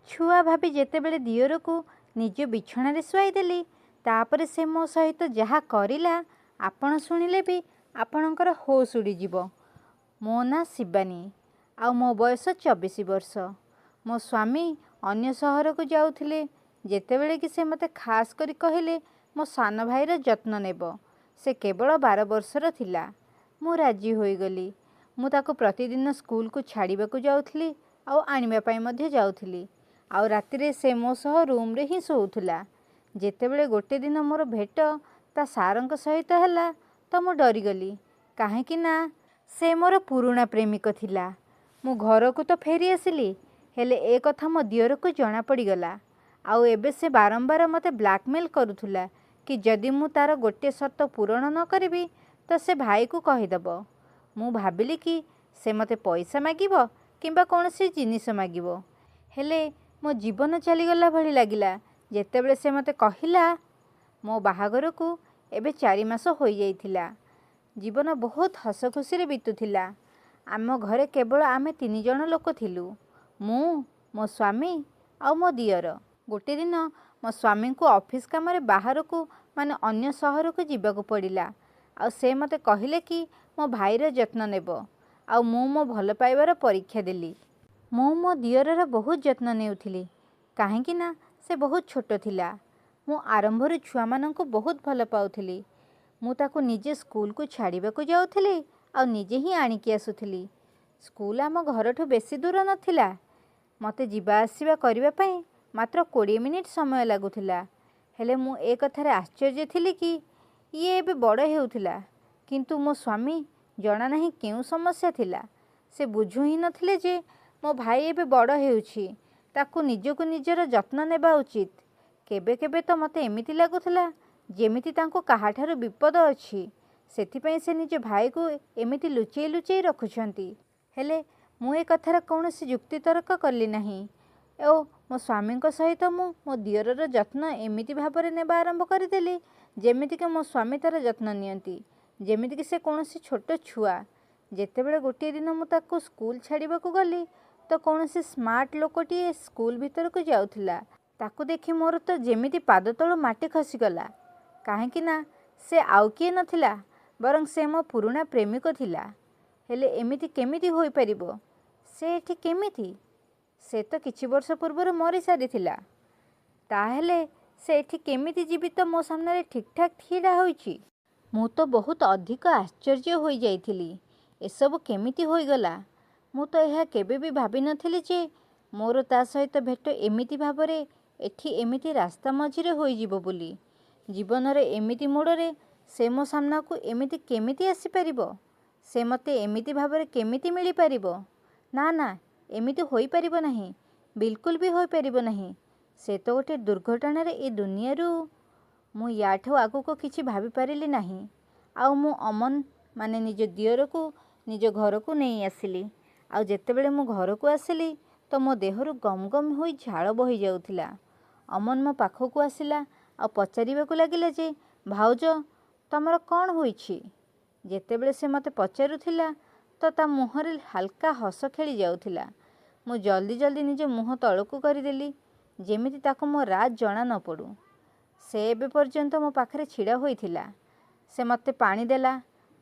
ଛୁଆ ଭାବି ଯେତେବେଳେ ଦିଅରକୁ ନିଜ ବିଛଣାରେ ଶୁଆଇଦେଲି, ତା'ପରେ ସେ ମୋ ସହିତ ଯାହା କରିଲା, ଆପଣ ଶୁଣିଲେ ବି ଆପଣଙ୍କର ହୋସ୍ ଉଡ଼ିଯିବ। ମୋ ନାଁ ଶିବାନୀ ଆଉ ମୋ ବୟସ 24 ବର୍ଷ। ମୋ ସ୍ୱାମୀ ଅନ୍ୟ ସହରକୁ ଯାଉଥିଲେ, ଯେତେବେଳେ କି ସେ ମୋତେ ଖାସ୍ କରି କହିଲେ ମୋ ସାନ ଭାଇର ଯତ୍ନ ନେବ। ସେ କେବଳ 12 ବର୍ଷର ଥିଲା। ମୁଁ ରାଜି ହୋଇଗଲି। ମୁଁ ତାକୁ ପ୍ରତିଦିନ ସ୍କୁଲକୁ ଛାଡ଼ିବାକୁ ଯାଉଥିଲି ଆଉ ଆଣିବା ପାଇଁ ମଧ୍ୟ ଯାଉଥିଲି। ଆଉ ରାତିରେ ସେ ମୋ ସହ ରୁମ୍ରେ ହିଁ ଶୋଉଥିଲା। ଯେତେବେଳେ ଗୋଟେ ଦିନ ମୋର ଭେଟ ତା' ସାରଙ୍କ ସହିତ ହେଲା ତ ମୁଁ ଡରିଗଲି, କାହିଁକି ନା ସେ ମୋର ପୁରୁଣା ପ୍ରେମିକ ଥିଲା। ମୁଁ ଘରକୁ ତ ଫେରିଆସିଲି, ହେଲେ ଏ କଥା ମୋ ଦିଅରକୁ ଜଣାପଡ଼ିଗଲା। ଆଉ ଏବେ ସେ ବାରମ୍ବାର ମୋତେ ବ୍ଲାକମେଲ୍ କରୁଥିଲା କି ଯଦି ମୁଁ ତା'ର ଗୋଟିଏ ସର୍ତ୍ତ ପୂରଣ ନ କରିବି ତ ସେ ଭାଇକୁ କହିଦେବ। ମୁଁ ଭାବିଲି କି ସେ ମୋତେ ପଇସା ମାଗିବ କିମ୍ବା କୌଣସି ଜିନିଷ ମାଗିବ। ହେଲେ ମୋ ଜୀବନ ଚାଲିଗଲା ଭଳି ଲାଗିଲା ଯେତେବେଳେ ସେ ମୋତେ କହିଲା। ମୋ ବାହାଘରକୁ ଏବେ 4 ମାସ ହୋଇଯାଇଥିଲା। ଜୀବନ ବହୁତ ହସଖୁସିରେ ବିତୁଥିଲା। ଆମ ଘରେ କେବଳ ଆମେ 3 ଜଣ ଲୋକ ଥିଲୁ, ମୁଁ, ମୋ ସ୍ୱାମୀ ଆଉ ମୋ ଦିଅର। ଗୋଟେ ଦିନ ମୋ ସ୍ୱାମୀଙ୍କୁ ଅଫିସ୍ କାମରେ ବାହାରକୁ, ମାନେ ଅନ୍ୟ ସହରକୁ ଯିବାକୁ ପଡ଼ିଲା। ଆଉ ସେ ମୋତେ କହିଲେ କି ମୋ ଭାଇର ଯତ୍ନ ନେବ। ଆଉ ମୁଁ ମୋ ଭଲ ପାଇବାର ପରୀକ୍ଷା ଦେଲି। ମୁଁ ମୋ ଦିଅରର ବହୁତ ଯତ୍ନ ନେଉଥିଲି, କାହିଁକି ନା ସେ ବହୁତ ଛୋଟ ଥିଲା। ମୁଁ ଆରମ୍ଭରୁ ଛୁଆମାନଙ୍କୁ ବହୁତ ଭଲ ପାଉଥିଲି। ମୁଁ ତାକୁ ନିଜେ ସ୍କୁଲକୁ ଛାଡ଼ିବାକୁ ଯାଉଥିଲି ଆଉ ନିଜେ ହିଁ ଆଣିକି ଆସୁଥିଲି। ସ୍କୁଲ ଆମ ଘରଠୁ ବେଶୀ ଦୂର ନଥିଲା। ମୋତେ ଯିବା ଆସିବା କରିବା ପାଇଁ ମାତ୍ର 20 ମିନିଟ୍ ସମୟ ଲାଗୁଥିଲା। ହେଲେ ମୁଁ ଏ କଥାରେ ଆଶ୍ଚର୍ଯ୍ୟ ଥିଲି କି ଇଏ ଏବେ ବଡ଼ ହେଉଥିଲା, କିନ୍ତୁ ମୋ ସ୍ୱାମୀ ଜଣା ନାହିଁ କେଉଁ ସମସ୍ୟା ଥିଲା, ସେ ବୁଝୁ ହିଁ ନଥିଲେ ଯେ ମୋ ଭାଇ ଏବେ ବଡ଼ ହେଉଛି, ତାକୁ ନିଜକୁ ନିଜର ଯତ୍ନ ନେବା ଉଚିତ। କେବେ କେବେ ତ ମୋତେ ଏମିତି ଲାଗୁଥିଲା ଯେମିତି ତାଙ୍କୁ କାହାଠାରୁ ବିପଦ ଅଛି, ସେଥିପାଇଁ ସେ ନିଜ ଭାଇକୁ ଏମିତି ଲୁଚେଇ ଲୁଚେଇ ରଖୁଛନ୍ତି। ହେଲେ ମୁଁ ଏ କଥାର କୌଣସି ଯୁକ୍ତିତର୍କ କଲି ନାହିଁ ଓ ମୋ ସ୍ୱାମୀଙ୍କ ସହିତ ମୁଁ ମୋ ଦିଅରର ଯତ୍ନ ଏମିତି ଭାବରେ ନେବା ଆରମ୍ଭ କରିଦେଲି ଯେମିତିକି ମୋ ସ୍ୱାମୀ ତା'ର ଯତ୍ନ ନିଅନ୍ତି, ଯେମିତିକି ସେ କୌଣସି ଛୋଟ ଛୁଆ। ଯେତେବେଳେ ଗୋଟିଏ ଦିନ ମୁଁ ତାକୁ ସ୍କୁଲ ଛାଡ଼ିବାକୁ ଗଲି ତ କୌଣସି ସ୍ମାର୍ଟ ଲୋକଟିଏ ସ୍କୁଲ ଭିତରକୁ ଯାଉଥିଲା। ତାକୁ ଦେଖି ମୋର ତ ଯେମିତି ପାଦ ତଳୁ ମାଟି ଖସିଗଲା, କାହିଁକି ନା ସେ ଆଉ କିଏ ନଥିଲା, ବରଂ ସେ ମୋ ପୁରୁଣା ପ୍ରେମିକ ଥିଲା। ହେଲେ ଏମିତି କେମିତି ହୋଇପାରିବ? ସେ ଏଠି କେମିତି? ସେ ତ କିଛି ବର୍ଷ ପୂର୍ବରୁ ମରିସାରିଥିଲା। ତା'ହେଲେ ସେ ଏଠି କେମିତି ଜୀବିତ ମୋ ସାମ୍ନାରେ ଠିକ୍ଠାକ୍ ଛିଡ଼ା ହୋଇଛି? ମୁଁ ତ ବହୁତ ଅଧିକ ଆଶ୍ଚର୍ଯ୍ୟ ହୋଇଯାଇଥିଲି। ଏସବୁ କେମିତି ହୋଇଗଲା? ମୁଁ ତ ଏହା କେବେ ବି ଭାବିନଥିଲି ଯେ ମୋର ତା' ସହିତ ଭେଟ ଏମିତି ଭାବରେ ଏଠି ଏମିତି ରାସ୍ତା ମଝିରେ ହୋଇଯିବ ବୋଲି। ଜୀବନର ଏମିତି ମୋଡ଼ରେ ସେ ମୋ ସାମ୍ନାକୁ ଏମିତି କେମିତି ଆସିପାରିବ? ସେ ମୋତେ ଏମିତି ଭାବରେ କେମିତି ମିଳିପାରିବ? ନା ନା, ଏମିତି ହୋଇପାରିବ ନାହିଁ, ବିଲକୁଲ ବି ହୋଇପାରିବ ନାହିଁ। ସେ ତ ଗୋଟିଏ ଦୁର୍ଘଟଣାରେ ଏ ଦୁନିଆରୁ। ମୁଁ ୟାଠୁ ଆଗକୁ କିଛି ଭାବିପାରିଲି ନାହିଁ। ଆଉ ମୁଁ ଅମନ, ମାନେ ନିଜ ଦିଅରକୁ ନିଜ ଘରକୁ ନେଇ ଆସିଲି। ଆଉ ଯେତେବେଳେ ମୁଁ ଘରକୁ ଆସିଲି ତ ମୋ ଦେହରୁ ଗମ ଗମ ହୋଇ ଝାଳ ବହିଯାଉଥିଲା। ଅମନ ମୋ ପାଖକୁ ଆସିଲା ଆଉ ପଚାରିବାକୁ ଲାଗିଲା ଯେ ଭାଉଜ, ତମର କ'ଣ ହୋଇଛି? ଯେତେବେଳେ ସେ ମୋତେ ପଚାରୁଥିଲା ତ ତା' ମୁହଁରେ ହାଲକା ହସ ଖେଳି ଯାଉଥିଲା। ମୁଁ ଜଲ୍ଦି ଜଲ୍ଦି ନିଜ ମୁହଁ ତଳକୁ କରିଦେଲି, ଯେମିତି ତାକୁ ମୋ ରାଜ ଜଣା ନ ପଡ଼ୁ। ସେ ଏବେ ପର୍ଯ୍ୟନ୍ତ ମୋ ପାଖରେ ଛିଡ଼ା ହୋଇଥିଲା। ସେ ମୋତେ ପାଣି ଦେଲା।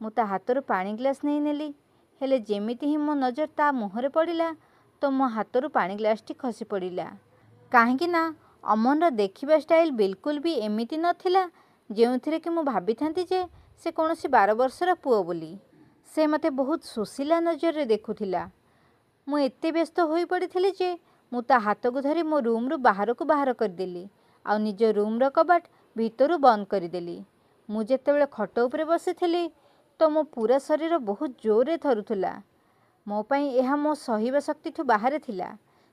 ମୁଁ ତା' ହାତରୁ ପାଣି ଗ୍ଲାସ୍ ନେଇନେଲି। ହେଲେ ଯେମିତି ହିଁ ମୋ ନଜର ତା' ମୁହଁରେ ପଡ଼ିଲା ତ ମୋ ହାତରୁ ପାଣି ଗ୍ଲାସ୍ଟି ଖସି ପଡ଼ିଲା, କାହିଁକି ନା ଅମନର ଦେଖିବା ଷ୍ଟାଇଲ୍ ବିଲକୁଲ ବି ଏମିତି ନଥିଲା ଯେଉଁଥିରେ କି ମୁଁ ଭାବିଥାନ୍ତି ଯେ ସେ କୌଣସି 12 ବର୍ଷର ପୁଅ ବୋଲି। ସେ ମୋତେ ବହୁତ ସୁଶୀଲା ନଜରରେ ଦେଖୁଥିଲା। ମୁଁ ଏତେ ବ୍ୟସ୍ତ ହୋଇପଡ଼ିଥିଲି ଯେ ମୁଁ ତା' ହାତକୁ ଧରି ମୋ ରୁମ୍ରୁ ବାହାରକୁ ବାହାର କରିଦେଲି ଆଉ ନିଜ ରୁମ୍ର କବାଟ ଭିତରୁ ବନ୍ଦ କରିଦେଲି। ମୁଁ ଯେତେବେଳେ ଖଟ ଉପରେ ବସିଥିଲି ତ ମୋ ପୁରା ଶରୀର ବହୁତ ଜୋରରେ ଥରୁଥିଲା। ମୋ ପାଇଁ ଏହା ମୋ ସହିବା ଶକ୍ତିଠୁ ବାହାରେ ଥିଲା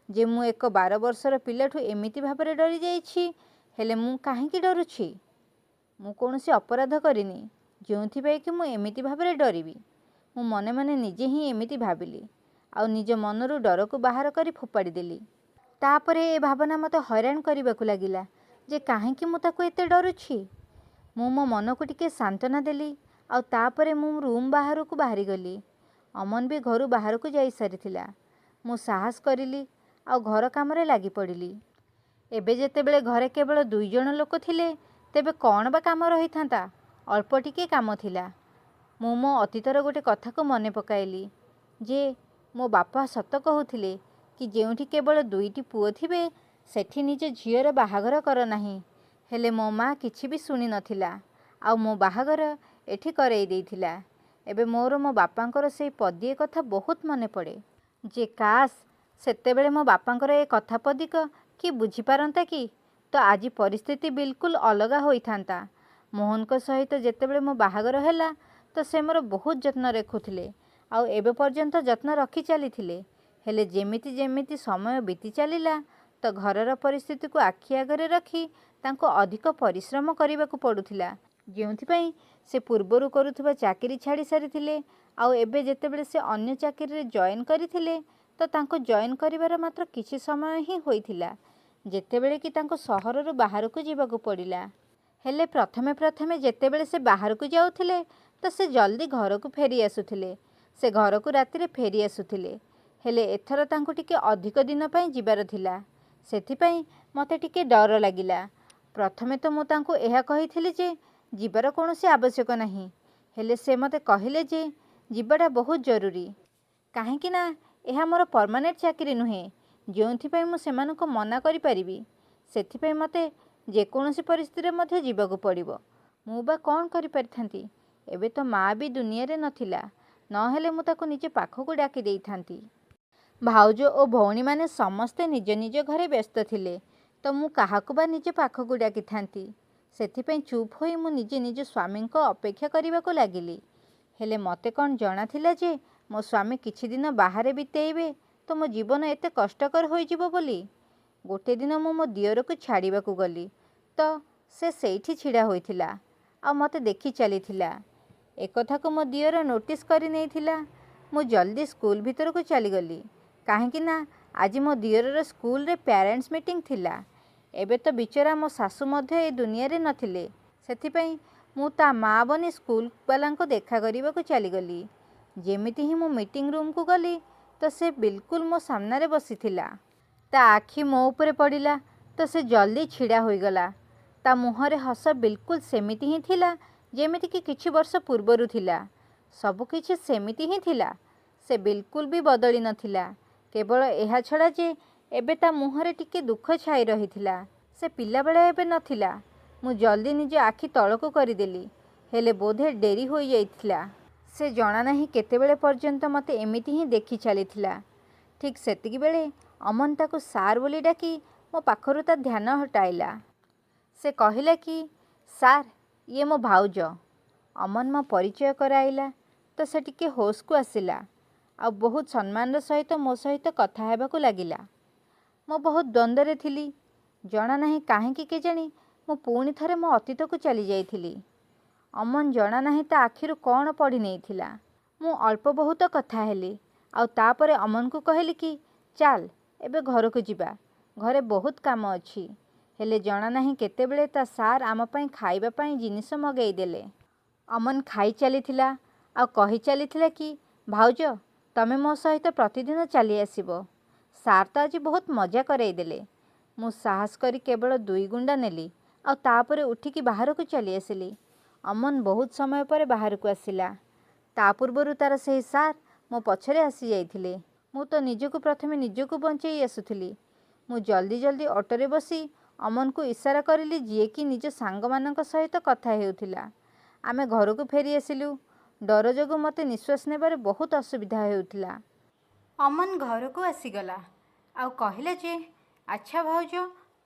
ଯେ ମୁଁ ଏକ 12 ବର୍ଷର ପିଲାଠୁ ଏମିତି ଭାବରେ ଡରିଯାଇଛି। ହେଲେ ମୁଁ କାହିଁକି ଡରୁଛି? ମୁଁ କୌଣସି ଅପରାଧ କରିନି ଯେଉଁଥିପାଇଁ କି ମୁଁ ଏମିତି ଭାବରେ ଡରିବି। ମୁଁ ମନେ ମନେ ନିଜେ ହିଁ ଏମିତି ଭାବିଲି ଆଉ ନିଜ ମନରୁ ଡରକୁ ବାହାର କରି ଫୋପାଡ଼ି ଦେଲି। ତା'ପରେ ଏ ଭାବନା ମୋତେ ହଇରାଣ କରିବାକୁ ଲାଗିଲା ଯେ କାହିଁକି ମୁଁ ତାକୁ ଏତେ ଡରୁଛି। ମୁଁ ମୋ ମନକୁ ଟିକେ ସାନ୍ତ୍ୱନା ଦେଲି ଆଉ ତା'ପରେ ମୁଁ ରୁମ୍ ବାହାରକୁ ବାହାରିଗଲି। ଅମନ ବି ଘରୁ ବାହାରକୁ ଯାଇସାରିଥିଲା। ମୁଁ ସାହସ କରିଲି ଆଉ ଘର କାମରେ ଲାଗିପଡ଼ିଲି। ଏବେ ଯେତେବେଳେ ଘରେ କେବଳ 2 ଜଣ ଲୋକ ଥିଲେ, ତେବେ କ'ଣ ବା କାମ ରହିଥାନ୍ତା? ଅଳ୍ପ ଟିକିଏ କାମ ଥିଲା। ମୁଁ ମୋ ଅତୀତର ଗୋଟେ କଥାକୁ ମନେ ପକାଇଲି ଯେ ମୋ ବାପା ସତ କହୁଥିଲେ କି ଯେଉଁଠି କେବଳ ଦୁଇଟି ପୁଅ ଥିବେ, ସେଠି ନିଜ ଝିଅର ବାହାଘର କର ନାହିଁ। ହେଲେ ମୋ ମା କିଛି ବି ଶୁଣି ନଥିଲା ଆଉ ମୋ ବାହାଘର ଏଠି କରେଇ ଦେଇଥିଲା। ଏବେ ମୋର ମୋ ବାପାଙ୍କର ସେଇ ପଦିଏ କଥା ବହୁତ ମନେ ପଡ଼େ ଯେ କାଶ୍ ସେତେବେଳେ ମୋ ବାପାଙ୍କର ଏ କଥା ପଦିକ କିଏ ବୁଝିପାରନ୍ତା କି, ତ ଆଜି ପରିସ୍ଥିତି ବିଲକୁଲ ଅଲଗା ହୋଇଥାନ୍ତା। ମୋହନଙ୍କ ସହିତ ଯେତେବେଳେ ମୋ ବାହାଘର ହେଲା, ତ ସେ ମୋର ବହୁତ ଯତ୍ନ ରଖୁଥିଲେ ଆଉ ଏବେ ପର୍ଯ୍ୟନ୍ତ ଯତ୍ନ ରଖି ଚାଲିଥିଲେ। ହେଲେ ଯେମିତି ଯେମିତି ସମୟ ବିତି ଚାଲିଲା, ତ ଘରର ପରିସ୍ଥିତିକୁ ଆଖି ଆଗରେ ରଖି ତାଙ୍କୁ ଅଧିକ ପରିଶ୍ରମ କରିବାକୁ ପଡ଼ୁଥିଲା, ଯେଉଁଥିପାଇଁ ସେ ପୂର୍ବରୁ କରୁଥିବା ଚାକିରି ଛାଡ଼ି ସାରିଥିଲେ। ଆଉ ଏବେ ଯେତେବେଳେ ସେ ଅନ୍ୟ ଚାକିରିରେ ଜଏନ୍ କରିଥିଲେ, ତ ତାଙ୍କୁ ଜଏନ୍ କରିବାର ମାତ୍ର କିଛି ସମୟ ହିଁ ହୋଇଥିଲା, ଯେତେବେଳେ କି ତାଙ୍କୁ ସହରରୁ ବାହାରକୁ ଯିବାକୁ ପଡ଼ିଲା। ହେଲେ ପ୍ରଥମେ ପ୍ରଥମେ ଯେତେବେଳେ ସେ ବାହାରକୁ ଯାଉଥିଲେ, ତ ସେ ଜଲ୍ଦି ଘରକୁ ଫେରି ଆସୁଥିଲେ। ସେ ଘରକୁ ରାତିରେ ଫେରି ଆସୁଥିଲେ। ହେଲେ ଏଥର ତାଙ୍କୁ ଟିକେ ଅଧିକ ଦିନ ପାଇଁ ଯିବାର ଥିଲା। ସେଥିପାଇଁ ମୋତେ ଟିକେ ଡର ଲାଗିଲା। ପ୍ରଥମେ ତ ମୁଁ ତାଙ୍କୁ ଏହା କହିଥିଲି ଯେ ଯିବାର କୌଣସି ଆବଶ୍ୟକ ନାହିଁ। ହେଲେ ସେ ମୋତେ କହିଲେ ଯେ ଯିବାଟା ବହୁତ ଜରୁରୀ, କାହିଁକି ନା ଏହା ମୋର ପରମାନେଣ୍ଟ ଚାକିରି ନୁହେଁ, ଯେଉଁଥିପାଇଁ ମୁଁ ସେମାନଙ୍କୁ ମନା କରିପାରିବି। ସେଥିପାଇଁ ମୋତେ ଯେକୌଣସି ପରିସ୍ଥିତିରେ ମଧ୍ୟ ଯିବାକୁ ପଡ଼ିବ। ମୁଁ ବା କ'ଣ କରିପାରିଥାନ୍ତି? ଏବେ ତ ମା ବି ଦୁନିଆରେ ନଥିଲା, ନହେଲେ ମୁଁ ତାକୁ ନିଜ ପାଖକୁ ଡାକି ଦେଇଥାନ୍ତି। ଭାଉଜ ଓ ଭଉଣୀମାନେ ସମସ୍ତେ ନିଜ ନିଜ ଘରେ ବ୍ୟସ୍ତ ଥିଲେ, ତ ମୁଁ କାହାକୁ ବା ନିଜ ପାଖକୁ ଡାକିଥାନ୍ତି? ସେଥିପାଇଁ ଚୁପ୍ ହୋଇ ମୁଁ ନିଜେ ନିଜ ସ୍ୱାମୀଙ୍କ ଅପେକ୍ଷା କରିବାକୁ ଲାଗିଲି। ହେଲେ ମୋତେ କ'ଣ ଜଣାଥିଲା ଯେ ମୋ ସ୍ୱାମୀ କିଛି ଦିନ ବାହାରେ ବିତେଇବେ ତ ମୋ ଜୀବନ ଏତେ କଷ୍ଟକର ହୋଇଯିବ ବୋଲି। ଗୋଟେ ଦିନ ମୁଁ ମୋ ଦିଅରକୁ ଛାଡ଼ିବାକୁ ଗଲି, ତ ସେ ସେଇଠି ଛିଡ଼ା ହୋଇଥିଲା ଆଉ ମୋତେ ଦେଖି ଚାଲିଥିଲା। ଏକଥାକୁ ମୋ ଦିଅର ନୋଟିସ୍ କରିନେଇଥିଲା। ମୁଁ ଜଲ୍ଦି ସ୍କୁଲ ଭିତରକୁ ଚାଲିଗଲି, କାହିଁକି ନା ଆଜି ମୋ ଦିଅରର ସ୍କୁଲରେ ପ୍ୟାରେଣ୍ଟସ୍ ମିଟିଂ ଥିଲା। ଏବେ ତ ବିଚରା ମୋ ଶାଶୁ ମଧ୍ୟ ଏ ଦୁନିଆରେ ନଥିଲେ। ସେଥିପାଇଁ ମୁଁ ତା ମା ବନି ସ୍କୁଲବାଲାଙ୍କୁ ଦେଖା କରିବାକୁ ଚାଲିଗଲି। ଯେମିତି ହିଁ ମୁଁ ମିଟିଂ ରୁମ୍କୁ ଗଲି, ତ ସେ ବିଲକୁଲ ମୋ ସାମ୍ନାରେ ବସିଥିଲା। ତା ଆଖି ମୋ ଉପରେ ପଡ଼ିଲା ତ ସେ ଜଲ୍ଦି ଛିଡ଼ା ହୋଇଗଲା। ତା ମୁହଁରେ ହସ ବିଲକୁଲ ସେମିତି ହିଁ ଥିଲା, ଯେମିତିକି କିଛି ବର୍ଷ ପୂର୍ବରୁ ଥିଲା। ସବୁକିଛି ସେମିତି ହିଁ ଥିଲା। ସେ ବିଲକୁଲ ବି ବଦଳି ନଥିଲା, କେବଳ ଏହା ଛଡ଼ା ଯେ ଏବେ ତା ମୁହଁରେ ଟିକେ ଦୁଃଖ ଛାଇ ରହିଥିଲା। ସେ ପିଲାବେଳେ ଏବେ ନଥିଲା। ମୁଁ ଜଲ୍ଦି ନିଜ ଆଖି ତଳକୁ କରିଦେଲି। ହେଲେ ବୋଧେ ଡେରି ହୋଇଯାଇଥିଲା। ସେ ଜଣା ନାହିଁ କେତେବେଳେ ପର୍ଯ୍ୟନ୍ତ ମୋତେ ଏମିତି ହିଁ ଦେଖି ଚାଲିଥିଲା। ଠିକ୍ ସେତିକିବେଳେ ଅମନ ତାକୁ ସାର୍ ବୋଲି ଡାକି ମୋ ପାଖରୁ ତା ଧ୍ୟାନ ହଟାଇଲା। ସେ କହିଲା କି, ସାର୍, ଇଏ ମୋ ଭାଉଜ। ଅମନ ମୋ ପରିଚୟ କରାଇଲା ତ ସେ ଟିକେ ହୋସ୍କୁ ଆସିଲା ଆଉ ବହୁତ ସମ୍ମାନର ସହିତ ମୋ ସହିତ କଥା ହେବାକୁ ଲାଗିଲା। ମୁଁ ବହୁତ ଦ୍ୱନ୍ଦ୍ୱରେ ଥିଲି। ଜଣା ନାହିଁ କାହିଁକି କେଜାଣି ମୁଁ ପୁଣି ଥରେ ମୋ ଅତୀତକୁ ଚାଲିଯାଇଥିଲି। ଅମନ ଜଣା ନାହିଁ ତା ଆଖିରୁ କ'ଣ ପଢ଼ି ନେଇଥିଲା। ମୁଁ ଅଳ୍ପ ବହୁତ କଥା ହେଲି ଆଉ ତାପରେ ଅମନକୁ କହିଲି କି ଚାଲ ଏବେ ଘରକୁ ଯିବା, ଘରେ ବହୁତ କାମ ଅଛି। ହେଲେ ଜଣା ନାହିଁ କେତେବେଳେ ତା ସାର୍ ଆମ ପାଇଁ ଖାଇବା ପାଇଁ ଜିନିଷ ମଗେଇ ଦେଲେ। ଅମନ ଖାଇ ଚାଲିଥିଲା ଆଉ କହି ଚାଲିଥିଲା କି ଭାଉଜ, ତମେ ମୋ ସହିତ ପ୍ରତିଦିନ ଚାଲି ଆସିବ। ସାର୍ ତ ଆଜି ବହୁତ ମଜା କରେଇଦେଲେ। ମୁଁ ସାହସ କରି କେବଳ ଦୁଇ ଗୁଣ୍ଡା ନେଲି ଆଉ ତାପରେ ଉଠିକି ବାହାରକୁ ଚାଲି ଆସିଲି। ଅମନ ବହୁତ ସମୟ ପରେ ବାହାରକୁ ଆସିଲା। ତା ପୂର୍ବରୁ ତାର ସେହି ସାର୍ ମୋ ପଛରେ ଆସିଯାଇଥିଲେ। ମୁଁ ତ ନିଜକୁ ପ୍ରଥମେ ନିଜକୁ ବଞ୍ଚେଇ ଆସୁଥିଲି। ମୁଁ ଜଲ୍ଦି ଜଲ୍ଦି ଅଟୋରେ ବସି ଅମନକୁ ଇସାରା କରିଲି, ଯିଏକି ନିଜ ସାଙ୍ଗମାନଙ୍କ ସହିତ କଥା ହେଉଥିଲା। ଆମେ ଘରକୁ ଫେରି ଆସିଲୁ। ଡର ଯୋଗୁଁ ମୋତେ ନିଶ୍ୱାସ ନେବାରେ ବହୁତ ଅସୁବିଧା ହେଉଥିଲା। ଅମନ ଘରକୁ ଆସିଗଲା ଆଉ କହିଲା ଯେ ଆଚ୍ଛା ଭାଉଜ,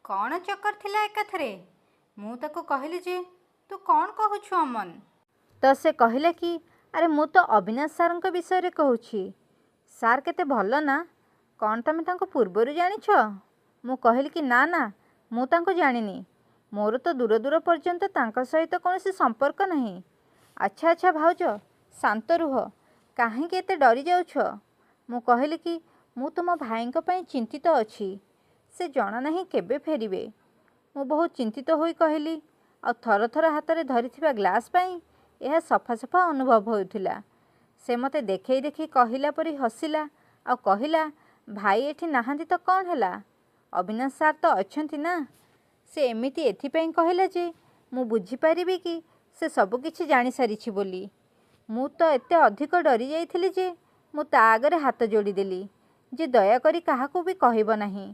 କ'ଣ ଚକ୍କର ଥିଲା ଏକାଥରେ? ମୁଁ ତାକୁ କହିଲି ଯେ ତୁ କ'ଣ କହୁଛୁ ଅମନ? ତ ସେ କହିଲା କି ଆରେ, ମୁଁ ତ ଅବିନାଶ ସାର୍ଙ୍କ ବିଷୟରେ କହୁଛି। ସାର୍ କେତେ ଭଲ ନା? କ'ଣ ତମେ ତାଙ୍କୁ ପୂର୍ବରୁ ଜାଣିଛ? ମୁଁ କହିଲି କି ନା ନା, ମୁଁ ତାଙ୍କୁ ଜାଣିନି। ମୋର ତ ଦୂର ଦୂର ପର୍ଯ୍ୟନ୍ତ ତାଙ୍କ ସହିତ କୌଣସି ସମ୍ପର୍କ ନାହିଁ। ଆଚ୍ଛା ଆଚ୍ଛା ଭାଉଜ, ଶାନ୍ତ ରୁହ, କାହିଁକି ଏତେ ଡରି ଯାଉଛ? ମୁଁ କହିଲି କି ମୁଁ ତୁମ ଭାଇଙ୍କ ପାଇଁ ଚିନ୍ତିତ ଅଛି। ସେ ଜଣା ନାହିଁ କେବେ ଫେରିବେ। ମୁଁ ବହୁତ ଚିନ୍ତିତ ହୋଇ କହିଲି ଆଉ ଥର ଥର ହାତରେ ଧରିଥିବା ଗ୍ଲାସ୍ ପାଇଁ ଏହା ସଫା ସଫା ଅନୁଭବ ହେଉଥିଲା। ସେ ମୋତେ ଦେଖେଇ ଦେଖେଇ କହିଲା ପରି ହସିଲା ଆଉ କହିଲା, ଭାଇ ଏଠି ନାହାନ୍ତି ତ କ'ଣ ହେଲା, ଅବିନାଶ ସାର୍ ତ ଅଛନ୍ତି ନା। ସେ ଏମିତି ଏଥିପାଇଁ କହିଲା ଯେ ମୁଁ ବୁଝିପାରିବି କି ସେ ସବୁକିଛି ଜାଣିସାରିଛି ବୋଲି। ମୁଁ ତ ଏତେ ଅଧିକ ଡରିଯାଇଥିଲି ଯେ ମୁଁ ତା ଆଗରେ ହାତ ଯୋଡ଼ିଦେଲି ଯେ ଦୟାକରି କାହାକୁ ବି କହିବ ନାହିଁ।